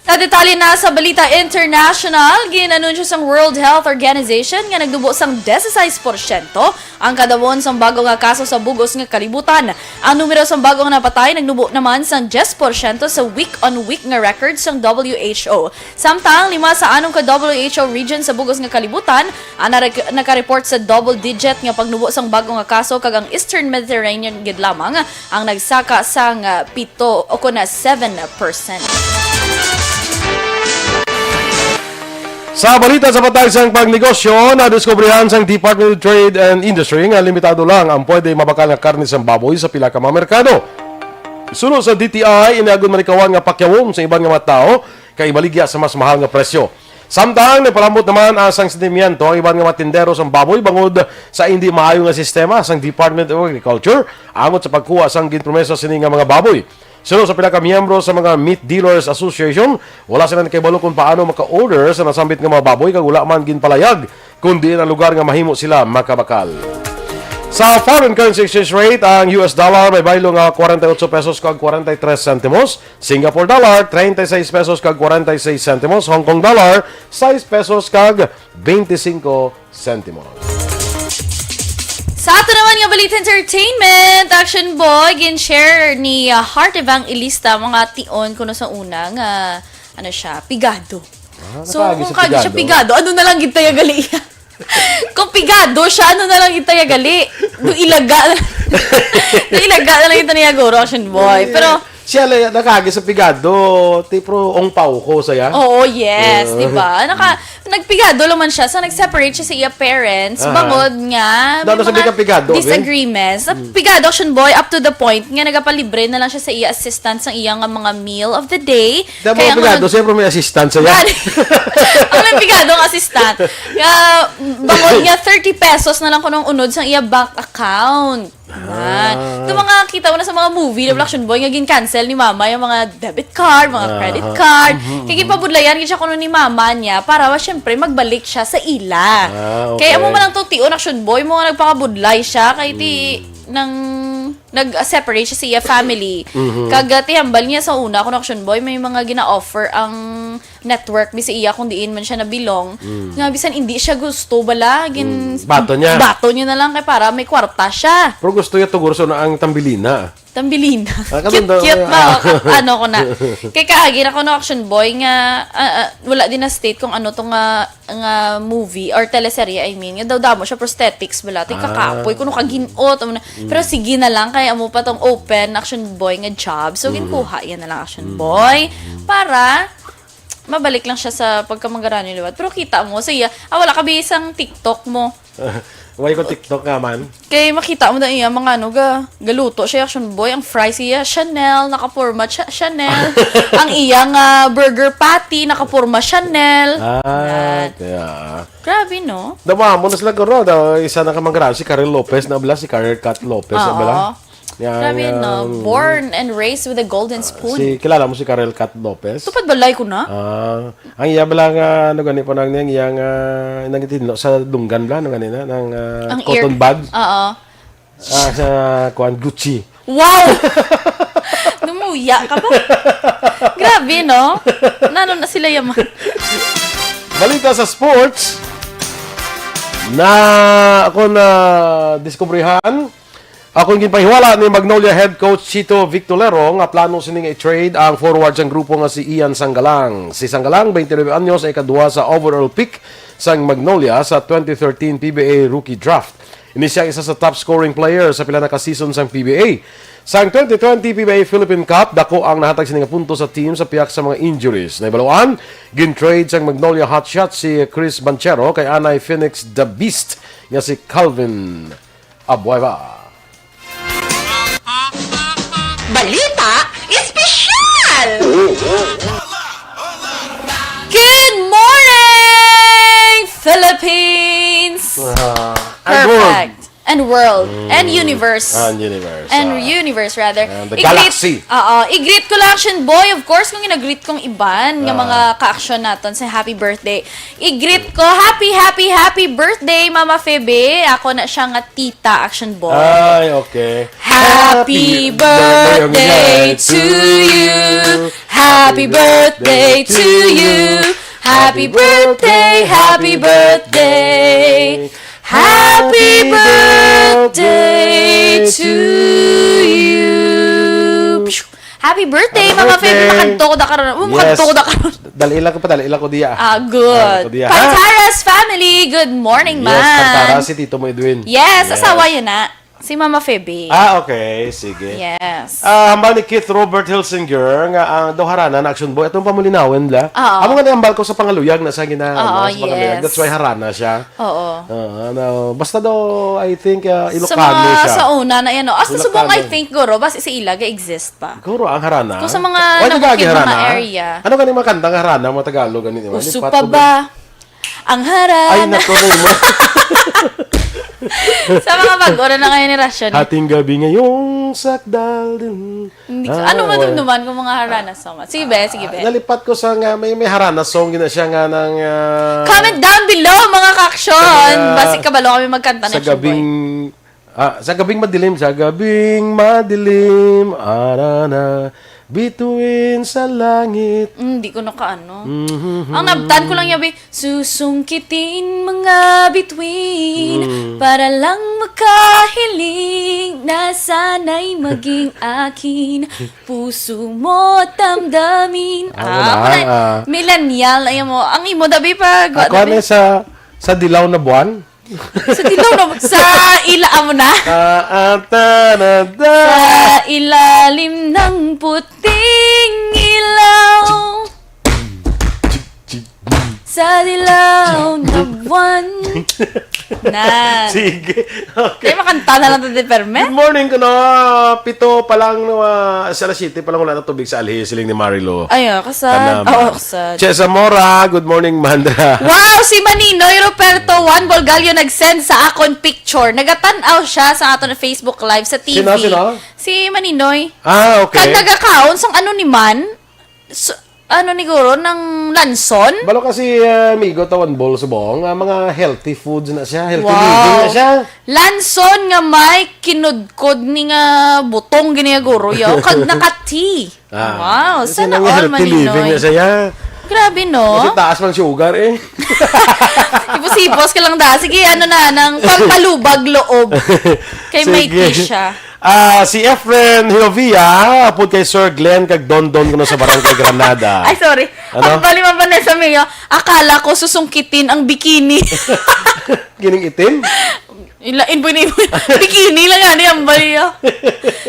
Sa detalye na sa balita international, gin-anunsyo sang World Health Organization nga nagnubo sang dieciséis porsyento ang kadawon sang bago nga kaso sa bug-os nga kalibutan. Ang numero sang bago nga napatay nagnubo naman sang diyes porsyento sa week-on-week nga record sang W H O. Samtang lima sa anom ka W H O region sa bug-os nga kalibutan ang narek-, nakareport sa double digit nga pagnubo sang bago nga kaso, kag ang Eastern Mediterranean gid lamang ang nagsaka sang, ah, pito o kon seven percent. Sa balita sa patag sang pagnegosyo, nadiskubrihan sang Department of Trade and Industry nga limitado lang ang pwede mabakal nga karne sang baboy sa pila ka mga merkado. Suno sa D T I, ini agud malikawan nga pakyawon sa iban nga mga tawo kay ibaligya sa mas mahal nga presyo. Samtang nagpalambot naman ang sang sentimiento ang iban nga mga tindero sang baboy bangod sa indi maayo nga sistema sang Department of Agriculture angot sa pagkuha sang ginpromesa sini nga mga baboy. Suno sa pila ka miyembro sa mga Meat Dealers Association, wala sila nakahibalo kung paano maka-order sa nasambit nga mga baboy kag wala man ginpalayag kung diin ang lugar nga mahimo sila makabakal. Sa foreign currency exchange rate, ang U S dollar may baylo nga forty-eight pesos kag forty-three centimos, Singapore dollar, treinta y seis pesos kag forty-seis centimos, Hong Kong dollar, sais pesos kag veinticinco centimos. Sa ato naman nga balita entertainment, Action Boy, gin-share ni, uh, Heart Evangelista mga tion kuno sa una nga, ano siya, pigado. Ah, So, nakagi kung sa kagi siya pigado. Pigado, ano na lang gid tayo gali iya? Kung pigado siya, ano na lang gid tayo gali? Do ilaga na, do ilaga na lang gid tayo guro, Action Boy. Pero, siya lang nakagi sa pigado, ti, pero ong pau ko saya. Oo, yes, Oo. di ba? Naka, nagpigado lang man siya, so nag-separate siya sa iya parents, Aha. bangod nga may Dapat sa mga bika pigado, eh. disagreements. Pigado, Action Boy, up to the point nga nagapalibre na lang siya sa iya assistant sa iya nga mga meal of the day. Damo Kaya ang pigado, nga siyempre may assistant siya. Gani. Ang nagpigado ang assistant. Nga, bangod nga thirty pesos na lang kuno ang unod sa iya bank account. Ah. Ito mga kita mo na sa mga movie, Double Action Boy, nga gin-cancel ni mama yung mga debit card, mga Aha. credit card. Mhm, Kaya mhm. ginpabudlayan gid siya kuno ni mama niya para, syempre, magbalik siya sa ila. Ah, Kaya amo okay. man ang tution, Action Boy, mo nga nagpakabudlay siya, kay ti, Mm. nang nag-separate siya sa iya family. Mhm. Kag, ah, tihambal niya sa una, kuno, Action Boy, may mga gina-offer ang network mi sa iya kung diin man siya nabilong, Mm. nga bisan hindi siya gusto, bala, gin-, Mm. Bato niya. bato niya na lang kay para may kwarta siya. Pero gusto niya tugurso na ang tambilina. Tambilina. Ah, karon daw, Cute-cute ah. na, ka-, ano ko na. Kay kaagi na ko no, Action Boy, nga, ah, ah, wala din na state kung ano to nga, nga movie or teleserye, I mean. Nga daw damo siya prosthetics, bala. Ti Ah. kakapoy, kuno kaginot, amo na. Mm. Pero sige na lang, kay amo pa tong open, Action Boy, nga job. So, Mm. ginkuha yan na lang, Action Mm. Boy, para mabalik lang siya sa pagkamanggaran niya liwat. Pero kita mo, sa iya, ah, wala ka bisang TikTok mo. Why ko TikTok nga man? Kay makita mo na iya, mga ano, ga, galuto siya, Action Boy. Ang fries iya, Chanel, nakaporma, Cha-, Chanel. Ang iya nga burger patty, nakaporma, Chanel. Ah, Yan. kaya. Grabe, no? Dama mo na sila guro. Da, isa na ka manggaran, si Karel Lopez na bala, si Karel Kat Lopez na Oo. bala. Yan, Grabe, no? um, Born and raised with a golden ah, spoon. Si, kilala mo si Karel Kat Lopez? Tupad balay ko na. Ah, ang iya bala nga, ano gani po nang niyang, iya nga, nang itinlo sa dunggan bala, ano gani na, ng, ah, Ang cotton ear- bag. Oo. Ah, sa, kuwan, Gucci. Wow! Numuya ka ba? Grabe, no? Nano na sila yaman? Balita sa sports na ako na diskubrihan. Akong ginpahiwala ni Magnolia head coach Chito Victolero nga plano sini nga i-trade ang forward sang grupo nga si Ian Sanggalang. Si Sanggalang, twenty-nine anyos, ay ikaduha sa overall pick sang Magnolia sa twenty thirteen P B A Rookie Draft. Ini sia isa sa top scoring player sa pila na ka season sang P B A. Sang twenty twenty P B A Philippine Cup, dako ang nahatag sini nga punto sa team sa pihak sa mga injuries. Naibaluan, gin-trade sang Magnolia Hotshots si Chris Banchero kay anay Phoenix the Beast nga si Calvin Abueva. Balita Espesyal! Good morning, Philippines! Uh, Perfect. And world. And universe. And universe. And ah. universe, rather. And the I-greet- galaxy. Oo. I-greet ko lang, Action Boy. Of course, kung ginagreet kong iban nga Ah. mga ka-action naton sa happy birthday. I-greet ko, happy, happy, happy birthday, Mama Febe. Ako na siya nga tita, Action Boy. Ay, okay. Happy birthday to you. Happy birthday to you. Happy birthday, happy birthday. Happy birthday to you. Happy birthday, Happy mga Febe. birthday. Makanto ko da karon. Oh, Yes. Makanto ko da karon. Dali lang ko pa, dali lang ko diya. Ah, good. Ano diya, ha? Pantaras family, good morning, Yes, man. Pantaras si Tito mo Edwin. Yes, Yes. asawa yun na. Si Mama Febe. Ah, okay. Sige. Yes. Ah, hambal ni Keith Robert Hilsinger nga ang daw harana na Action Boy atong pamulinawon la. Oo. Amo nga ni hambal ko sa pangaluyag na sa gina Oo, ano, sa pangaluyag. yes. That's why harana siya. Oo. Ah, ano, basta daw, I think, ah, Sa Ilocano mga siya. sa una na yan, no? Hasta Ilocano. Subong, I think, guro, bas isa ila ga-exist pa. Siguro ang harana. Kung sa mga Why nagagi nakukid mga harana? Area. Ano ka mga kanta nga harana, mga Tagalog, ganito? Uso pa ba? Ang harana. Ay, naku, na mo. Sa mga bago na, na ngayon ni Rasyon. Hating gabi ngayong sakdal din. Hindi ko, Ah, ano wala. madumduman ko mga harana song? Sige, be, sige, be. Nalipat ko sa nga, may, may harana song gina siya nga ng... ah, Comment down below, mga ka-action! Sa- Basi kabalo kami magkanta na sa gabing... Ah, sa gabing madilim, sa gabing madilim, arana, bituin sa langit. Mm, di ko nakaano. Mhm. Ang nabtan ko lang yabi, susungkitin mga bituin Mm. para lang makahiling na sana'y maging akin puso mo at damdamin. Ah, wala, ako na, ah. Millennial, ayan mo. Ang imo, dabi pa, Ako dabi. na sa sa dilaw na buwan. Sa dilaw na, sa ila, amo na. Ah, ah, ta, na, da. Sa ilalim ng puting ilaw. Sa dilaw na buwan. Na. Sige. Kaya Okay. makanta na lang ito, Perme. Good morning, kuno. Pito pa lang, no, ah, sa alas siyete pa lang wala na tubig sa Alhi, siling ni Marilo. Ay, ah, kasad. Tanaman. Oo, kasad. Che Zamora, good morning, Mandra. Wow, si Maninoy Ruperto Juan Bolgallo nag-send sa akon picture. Nagatan-aw siya sa aton Facebook Live sa T V. Sino, sino? Si Maninoy. Ah, okay. Kag nagakaon sang ano ni man? S- ano ni guro? Nang lanson? Balo kasi, ah, amigo, tawan bol subong, ah, mga healthy foods na siya, healthy Wow. living na siya. Lanson nga may kinudkod ni nga butong gini nga guro, yo. Kag naka-tea. Ah, Wow, kasi sana nang all, healthy living Maninoy. na siya. Grabe, no? Kasi taas man sugar eh. Hipos-hipos ka lang da. Sige, ano na, nang pampalubag loob. Kay may Sige. Kisha. Ah, si Efren Hilovia, apod kay Sir Glenn kag Don Don kuno sa Barangay Granada. Ay, sorry. Ano? Ang bali man, Vanessa Mayo, akala ko susungkitin ang bikini. Gining itim? Ilain po ni bikini lang nga ni ang bali, oh.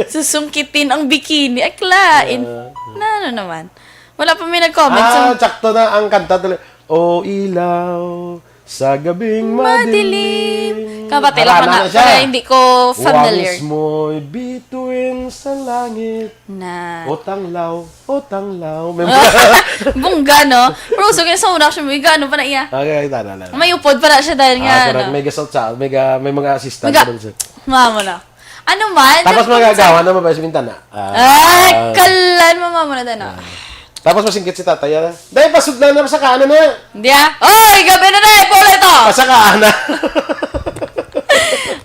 Susungkitin ang bikini. Ay, klain. Ah. Na ano naman? Wala pa may nag-comment. So, Ah, sakto na ang kanta tuloy. O ilaw sa gabing madilim. Madilim. Kapatid lang Harana na, na siya. kaya hindi ko familiar. Wangis mo'y bituin sa langit. Na. O tanglaw, o tanglaw. May mga... Bungga, no? Pero gusto ko yung sa una, siya, may ano pa na iya. Okay, tara lang. May upod pa na siya dahil nga, Ah, correct. ano. May gasot sa, may, ga, may mga assistant May ga- pa rin siya. Mamo na. Ano man? Tapos Yung- magagawa na mabaya sa bintana. Ah, Ay, ah. Kalan, mamamo na tayo na. Tapos masingkit si tatay, ah. Dahil pasudlan na, masaka na na. Hindi ah. Oy, gabi na na eh. Pula ito. Masaka na.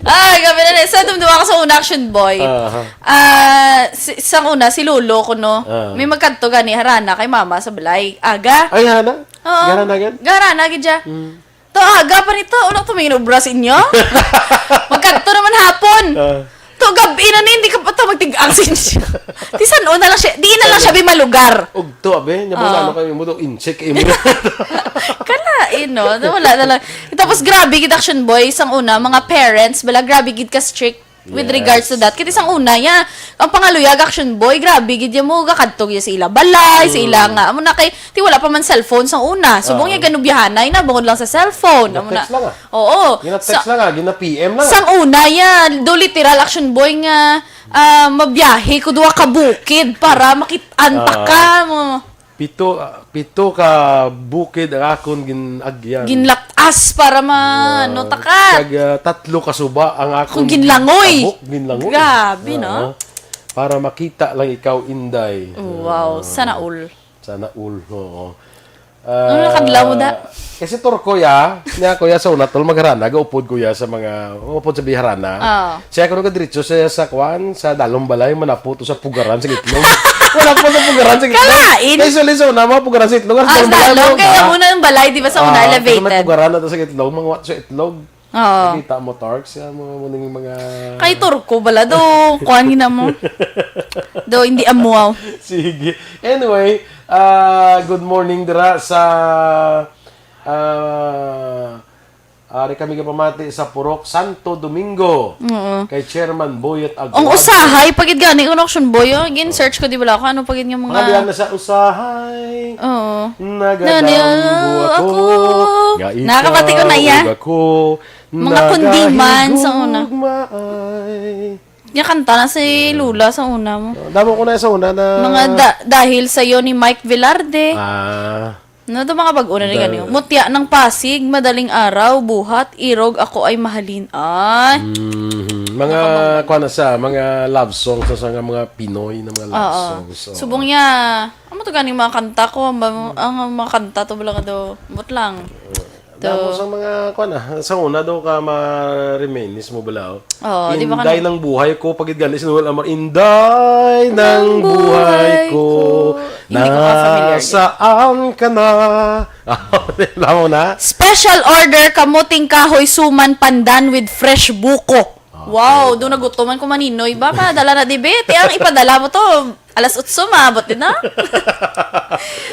Ay, gabi na na eh. Sa dumduma ko sa una, Action Boy. Aha. Ah, si, sa una, si Lolo ko, no? Ah. May magkadto gani, harana kay mama sa balay. Aga. Ay, hana? Oo. Gana na agad? Garana gid siya. Mm. To, aga pa nito. Uno to, may obra sa inyo? Magkadto naman hapon. Ah. To gabi na ni, hindi ka pa ta magtig-ang siya. Di san una lang siya, di na lang siya bimalugar. Ugto, abe, nya mo Oo. na ano kami mo to, insect, eh, mo. Kalain, no? Wala na lang. Tapos grabe gid, Action Boy, sang una, mga parents, bala, grabe gid ka strict with Yes. regards to that. Kaya sang una, ya, ang pangaluyag, Action Boy, grabe gid ya mo, gakadto gid sa ila balay, sa ila Mm. nga, amo na kay, ti wala pa man cellphone sang una. Subong Oo. ya ganubyahanay na, bungod lang sa cellphone. Amo na. Gina-text lang, ah. Oo. Gina-text Sa lang, ah. Gina-P M lang, ah. Sang una, ya, do literal, Action Boy, nga, ah, mabiyahe ko duha ka bukid para makit-an ta Ah. ka mo. Pito, ah, pito ka bukid ang akon gin-agyan. Ginlatas para ma-, Ah, no, takat. Kag, ah, tatlo ka suba ang akon Kung ginlangoy. tabok, ginlangoy. Grabe, no? Ah, para makita lang ikaw, Inday. Wow, Ah. sana all. Sana all, oo. Ano nakadlaw mo, da? Ah, kasi tour ko, ya. Niya, kuya, sa una, tol, magharana, gaupod, kuya, sa mga, upod sa biharana. Ah. Siya, ako nagadiretso sa, sa kwan, sa dalong balay, manapo to sa pugaran sa itlog. Wala po sa pugaran sa itlog. Kalain. Kaya sa Luzon, na mga pugaran sa itlog, Ah, sa dalong balay dalong, mo, kaya ah. muna yung balay, di ba, sa una, Ah, kasi may elevated. pugaran na to sa itlog, mga wat sa itlog. Oo. Nakita mo, Tarks, yan, mga, mga, mga Kay turko bala, do, kuan gina mo. Do, hindi amuaw. Sige. Anyway, ah, good morning dira sa, ah, ari kami gapamati sa Purok Santo Domingo. Oo. Kay Chairman Boyet Aguado. Ang usahay, pagid gani, kung Action Boy, oh. Gin-search ko, di ba, kung ano pagid nga mga Mga diyan na sa usahay. Oo. Nagadambo Nani, ako. ako. Nga ikaw Nakapati ko na iya. ug ako Mga kundiman sa una. nagahigugmaay. Niya kanta na si Lula sa una mo. Damo ko na sa una na Mga da- dahil sa'yo ni Mike Velarde. Ah. No, to mga bag-o na ni Da- ganyo. Mutya ng Pasig, madaling araw, buhat, irog, ako ay mahalin. Ay. Mhm. Mga, kuwan na sa, mga love songs sa, sa nga mga Pinoy na mga love Oo. songs. Oo. Subong niya, amo to ganing mga kanta ko, ang, ang mga kanta to bala nga daw, but lang. Damo To. sa mga, kuwan na, sa una daw ka ma-reminisce mo bala, oh. Oo, di ba Inday ka na- ng buhay ko, pagid gani, sinuwal amor, Inday ng Ng buhay buhay ko, ko. Hindi ko ka familiar din. nasaan ka na? Alam mo na? Special order, kamuting kahoy, suman, pandan with fresh buko. Ah, Wow, talaga. doon nagutuman ko maninoy ba? Padala na, di ba? Ti ang ipadala mo to. Alas otso, maabot din na.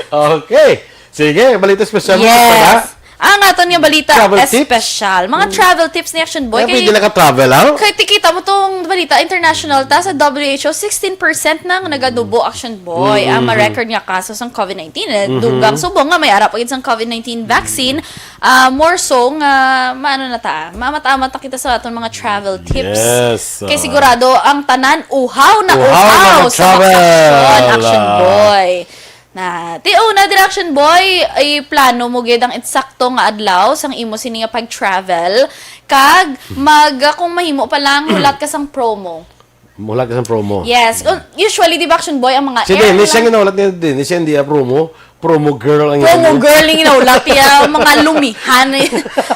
Okay. Sige, balita special mo, Yes. Tara. Ang aton nga balita Travel tips? espesyal. Mga Mm. travel tips ni Action Boy. Kaya Kay, pwede na ka travel, ah? kay tikita mo tong balita international ta sa W H O, sixteen percent na nga nagadubo, Action Boy. Ang Mm-hmm. ma-record nga kaso sang covid nineteen. Eh, Mm-hmm. dugang subong nga may ara pa gid sang covid nineteen vaccine. Ah, more so nga, maano na ta, mamat-amat na kita sa aton mga travel tips. Yes, Kay ah. sigurado ang tanan uhaw na Uhaw na uhaw sa travel. vacation, Action Ah. Boy. Na, ti una, Direction Boy, iplano mo gid ang eksakto nga adlaw sang imo sini nga pag-travel, kag mag, kung mahimo pa lang, hulat ka sang promo. Hulat ka sang promo. Yes. Un-, usually, di ba, Action Boy, ang mga Si Dennis, airline ang ginahulat ni Dennis, hindi, ah, promo. Promo girl ang Promo imo. girl yung ginahulat, iya, mga lumihan.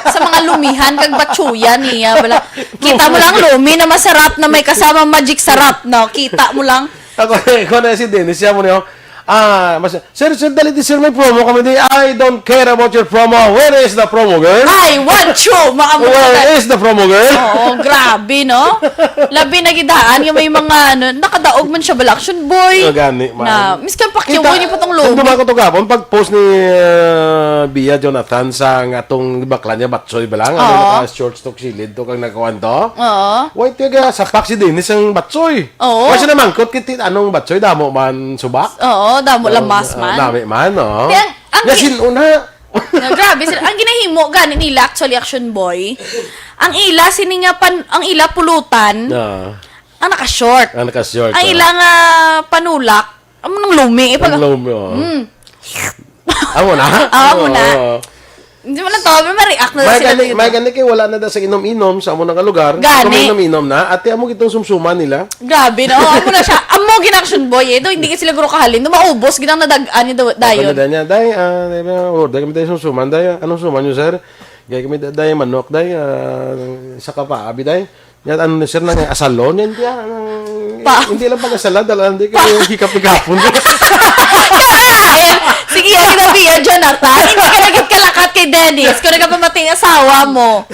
Sa mga lumihan, kag batsuyan niya. Bala, kita mo lang lumi na masarap na may kasama magic sarap, no? Kita mo lang. Ako, ako na si Dennis, siya mo niyo. Ah, mas, "Sir, sir, dali di, sir, may promo kami di." "I don't care about your promo. Where is the promo, girl? I want you, mga Where mga is the promo, girl?" Oo, grabe, no? Labi na gidaan yung may mga, ano, nakadaog man siya bala, Action Boy. Oh, gani, man. Na, miskan Pacquiao Kita, niyo pa tong logo. Kung duman ko to gapon, pag-post ni, uh, Bia Jonathan sa nga tong bakla niya, Batsoy ba lang? Ano, Oo. naka-shorts to, silid to, kag nagkuhan to? Oo. Wait, tiga, sapak si Dennis ang Batsoy. Oo. Wala siya namangkot, kiti, anong Batsoy, damo man subak? Oo, damo Oo, lamas na-, man. dami man, no? Kaya ang, ang Nga gi-, sin-, una. Na, grabe sila. Ang ginahimo gani nila, actually, Action Boy, ang ila, sini nga pan-, ang ila pulutan, Ah. ang naka-short. Ang naka-short, Ang ah. ila nga panulak, amo nang lumi, eh, pag- Ang lumi, oh. Mm. Amo na? Ah, amo na. Oo. Hindi mo lang tawag, may ma-react na May sila gani, dito. may gani kay wala na da sa inom-inom sa amo nga lugar. Gani. Kung may inom-inom na, ate, amo gitong sumsuman nila. Grabe, no? Amo na siya. Amo gin Action Boy, eh. Do, hindi ka sila guro kahalin. Do, maubos, ginang nadag-an ni do-, Ako dayon. na da niya, "Day, ah, day, ah, order kami tayo sumsuman, day. Anong suman niyo, sir?" "Gay kami, da-, day, manok, day, ah, sa kapaabi, day." Yan, ano na, sir, nang asalon? Yan, yan, ang, Pa- hindi lang pag-asala, dala, hindi Pa- kayo hikap-hikapon. Kalain! Sige, yan, ginabi yan, Jonathan. Hindi ka nagkalakat kay Dennis. Kung nagkapamating asawa mo.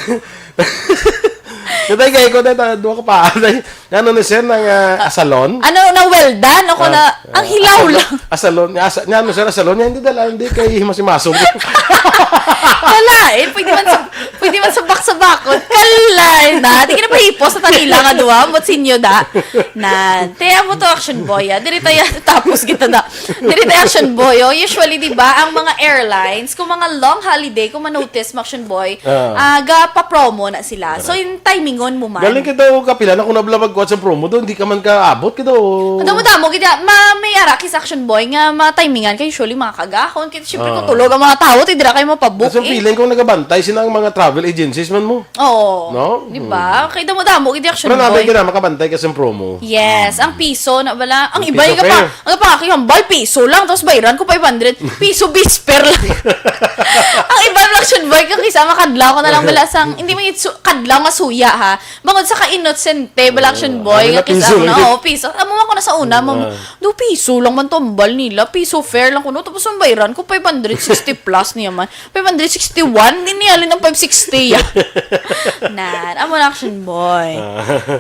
Katay kay ko, dahil duha ka pa. Ano na, sir, ng ah, asalon? Ano, na well done? Ako na, ang hilaw lang. Asalon. Nga, asa, nga, ano, sir, asalon? Nga, hindi dala, hindi kay himasimaso. Kalain, pwede man sa, pwede man sa back sa bakod. Kalain na. Di ka na pahipos sa tanila nga duwa. Ambot sinyo da. Na. Te, amo to action boy, ah. Diri tayo tapos kita na. Diri tayo action boy, oh. Usually, di ba, ang mga airlines, kung mga long holiday, kung ma-notice mo action boy, Ah. ah, ga-pa-promo na sila. So, yung timingon mo man. Galing kita o kapila na kung nabla magkuha sa promo doon, hindi ka man kaabot kita o... Damo-damo, gid ma may ara kis action boy nga mga timingan kay usually mga kagahon. Kaya syempre Ah. kung tulog ang mga tao, ti dira kayo mapabook Kasi ang eh. Feeling ko nagabantay sila ang mga travel agencies man mo. Oo. No? Di ba? Kay damo-damo, gid action Pero nabi boy. Ka na, makabantay ka sa promo. Yes, ang piso na wala. Ang Ang iba piso yung pa, fare. ang pa, ang hambal, piso lang, tapos bayaran ko five hundred. Piso bisper lang. Ang iba lang, action boy, kung isa makadlaw ko na lang wala sang, hindi mo yung su- kadlaw nga suya ha. Bangod sa ka-inosente, bala action boy, Ano nga na, piso kisa lang na, yun. Oh, piso. Amo ako na sa una, ma'am, Ah. do piso lang man tambal nila, piso fare lang kuno, tapos ang bayaran ko five hundred sixty plus niya man. Five hundred sixty-one, hindi niya alin ang five sixty ya. Nan, amo na action boy.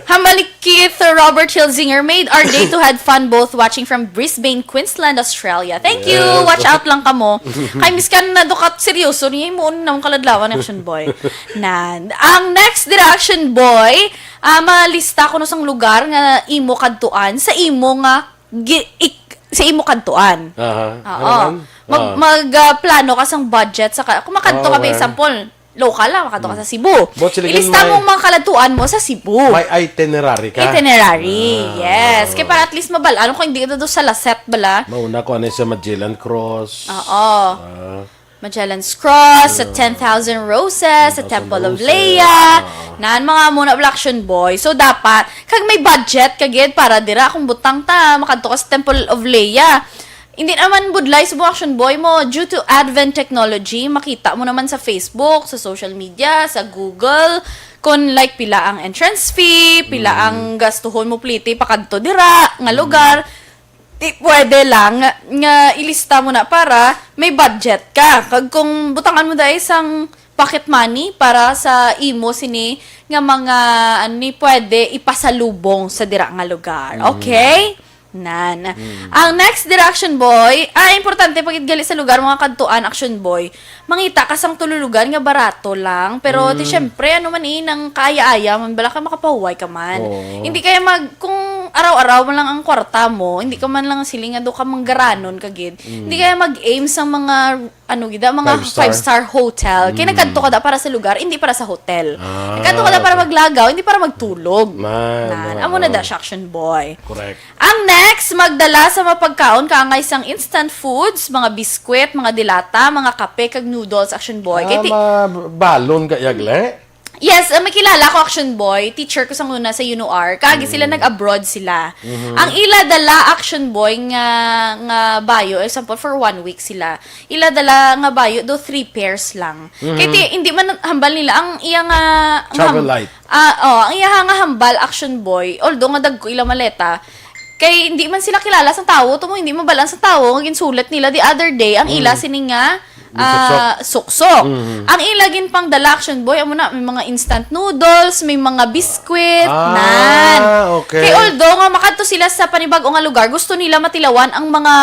Hambal ni Keith Robert Hilzinger made our day to had fun both watching from Brisbane, Queensland, Australia. Thank you. Yes. Watch out lang kamo. Kay miskan na dukat seryoso niya mo nang kaladlawan action boy. Nan, ang next dira action boy, ah, malista ko no sang lugar nga imo kadtuan sa imo nga gi- ik- sa imo kadtuan. Aha. Oo. Ano man? Mag, Ah. mag ah, plano ka sang budget sa ka, kung makadto ka, Okay. Example, local lang, makadto ka sa Cebu. But sila Ilista may- mo ang mga kaladtuan mo sa Cebu. May itinerary ka. Itinerary, Ah. Yes. Kaya para at least mabal-an kung hindi ka do sa Laset bala. Mauna ko ano sa Magellan Cross. Oo. Ah, Magellan's Cross, sa Ten Thousand Roses, sa Ten Thousand Temple of Roses, Leia. ah. Nan mga muna bala action boy. So dapat kag may budget ka gid para dira kung butang ta makadto ka sa Temple of Leia. Hindi naman budlay sa mga action boy mo due to advent technology. Makita mo naman sa Facebook, sa social media, sa Google, kung like pila ang entrance fee, pila ang gastuhon mo pliti pakadto dira nga lugar. Di pwede lang nga, nga ilista mo na para may budget ka. Kag kung butangan mo dai sang pocket money para sa imo sini nga mga ano ni pwede ipasalubong sa dira nga lugar. Okay? Nan. Ang next dira action boy, ah, importante pagid gali sa lugar mga kadtuan action boy. Mangita ka sang tululugan nga barato lang, pero ti syempre ano man eh nang kaaya-aya man bala ka makapahuway ka man. Oo. Hindi kaya mag kung araw-araw man lang ang kwarta mo, hindi ka man lang siling nga do ka manggaranon ka gid. Hindi kaya mag-aim sa mga ano gid ah, mga Five star. five star hotel. Kaya nagkadto ka da para sa lugar, hindi para sa hotel. Ah, Nagkadto ka da para okay. Maglagaw, hindi para magtulog. Man, Nan, man, amo na man. Da siya action boy. Correct. Ang next, magdala sa mapagkaon kaangay sang instant foods, mga biskwit, mga dilata, mga kape, kag noodles, action boy. Kay Ah, ti- mabalon ka yagle? Yes, uh, may kilala ko action boy, teacher ko sa una sa UNOR, kagi sila nag-abroad sila. Ang ila dala action boy nga nga bayo, example for one week sila. Ila dala nga bayo do three pairs lang. Kay ti, hindi man hambal nila ang iya nga ang Travel ham- light. Ah, oh, ang iya nga hambal action boy, although nga dagko ila maleta, kay hindi man sila kilala sa tawo, tumo hindi mabalaan sa tawo nga ginsulat nila the other day ang ila sini nga ah, suksok. Ang ila ginpangdala action boy amo na may mga instant noodles, may mga biskwit, Ah, nan. Okay. Kay although nga makadto sila sa panibag-o nga lugar, gusto nila matilawan ang mga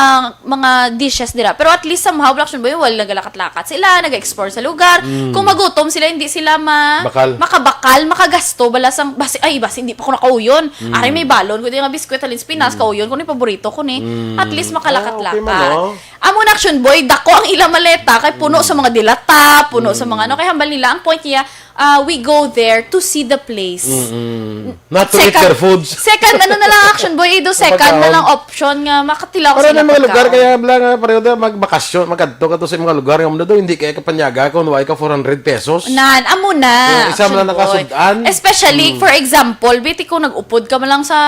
mga dishes dira. Pero at least somehow action boy wala nagalakat-lakat sila, nag-explore sa lugar. Kung magutom sila, hindi sila ma Bakal. makabakal, makagasto bala sang basi ay basi hindi pa ko nakauyon. Aray may balon ko di nga biskwit halin sa Pinas, kauyon ko ni paborito ko ni. At least makalakat-lakat. Ah, okay man, oh. Amo na action boy, dako ang ila maleta kay puno sa mga dilata, puno sa mga ano kay hambal nila ang point niya, ah, we go there to see the place. Mm. Not to eat their foods. Second, ano na lang action boy, ido second na Pagkaon. lang option nga makatilaw Para sila na mga lugar pagkaon. Kaya bla nga pareho da magbakasyon, magkadto ka to sa mga lugar nga muna do hindi kaya kapanyaga kung wala ka four hundred pesos. Nan, amo na. Yung isa mo lang Action boy. nakasud-an. Especially, for example, biti ko nag-upod ka man lang sa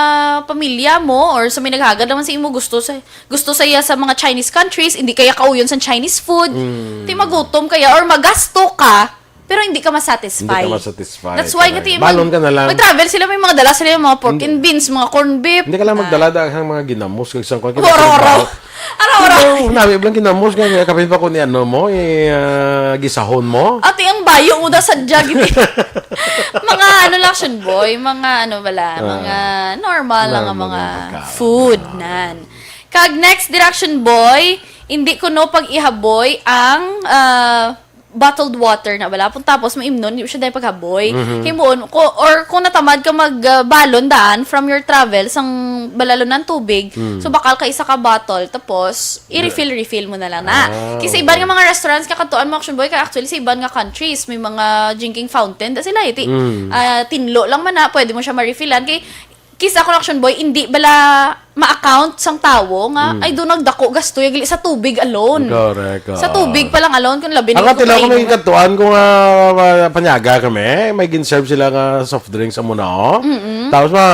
pamilya mo or sa may naghagad naman sa imo gusto sa gusto sa iya sa mga Chinese countries, hindi kaya kauyon sa Chinese food. Ti magutom kaya or magasto ka. Pero hindi ka masatisfy. Hindi ka masatisfy, That's why nga correct. ti-, Balon ka na lang. Mag-travel sila, may mga dala sila, yung mga pork Hindi. and beans, mga corned beef. Hindi ka lang Ah. Magdala da ang mga ginamos kag sang kwan. Oro, oro. Oro, oro. Ang nami lang ginamos nga kapin pa ko ni ano mo, eh, ah, gisahon mo. Ate, ang bayo mo da sadya, gini. Mga ano lang, Action Boy, mga ano bala, Ah. mga normal lang ang Normal mga nga pagkaon. Food nan. Kag next dira, Action Boy, hindi ko no pag-ihaboy ang ah, bottled water na bala. Kung tapos mo imnon, di siya dahil paghaboy. Mhm. Himuon, ko, or kung natamad ka mag ah, balon daan from your travel, sang balalunan tubig, Hmm. so bakal ka isa ka bottle, tapos i-refill-refill mo na lang na. Ah, Kasi iban nga mga restaurants, kakatuan mo, Action Boy, kay actually sa iban nga countries, may mga drinking fountain, da sila, iti, Mm. ah, tinlo lang man na, pwede mo siya ma-refillan. Kay, kisa ko, Action Boy, hindi bala ma-account sang tawo nga, Mm. ay, doon nagdako gasto, yung sa tubig alone. Correct, oo. Sa tubig pa lang alone, kung labi Ang na katila ko may kung katuan ko nga ah, panyaga kami, may gin-serve sila nga soft drinks amo na, oh. Tapos ma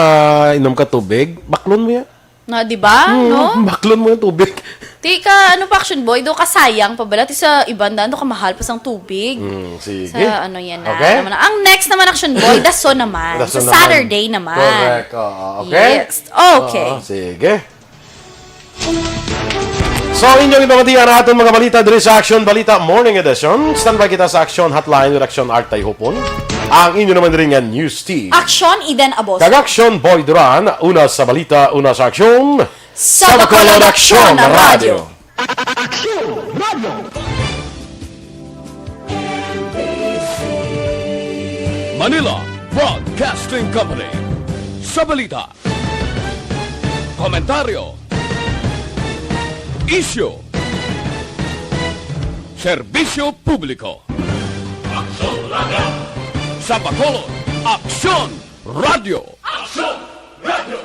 inom ka tubig, baklon mo yan. Na, di ba? Mm, No? Baklon mo yung tubig. Ti ka, ano pa, Action Boy? Do ka sayang pa bala? Ti sa iban daan, do ka mahal pa sang tubig. Mm, sige. Sa ano yan na. Okay? Naman na. Ang next naman, Action Boy, dason naman. Dason Sa naman. Saturday naman. Correct. Oo, okay. Yes. Okay. Oo, sige. So, inyong ipamatian ang atong mga balita diri sa Action Balita Morning Edition. Standby kita sa Action Hotline with Action Art Tayhupon. Ang inyo naman diri nga news team. Action, Eden Abos. Kag Action Boy Duran, una sa balita, una sa aksyon. Sa Bacolod, Aksyon na Radyo. Manila Broadcasting Company. Sa balita, komentaryo, isyu, serbisyo publiko. Aksyon Radio. Sa Bacolod, Aksyon Radio. Aksyon Radio.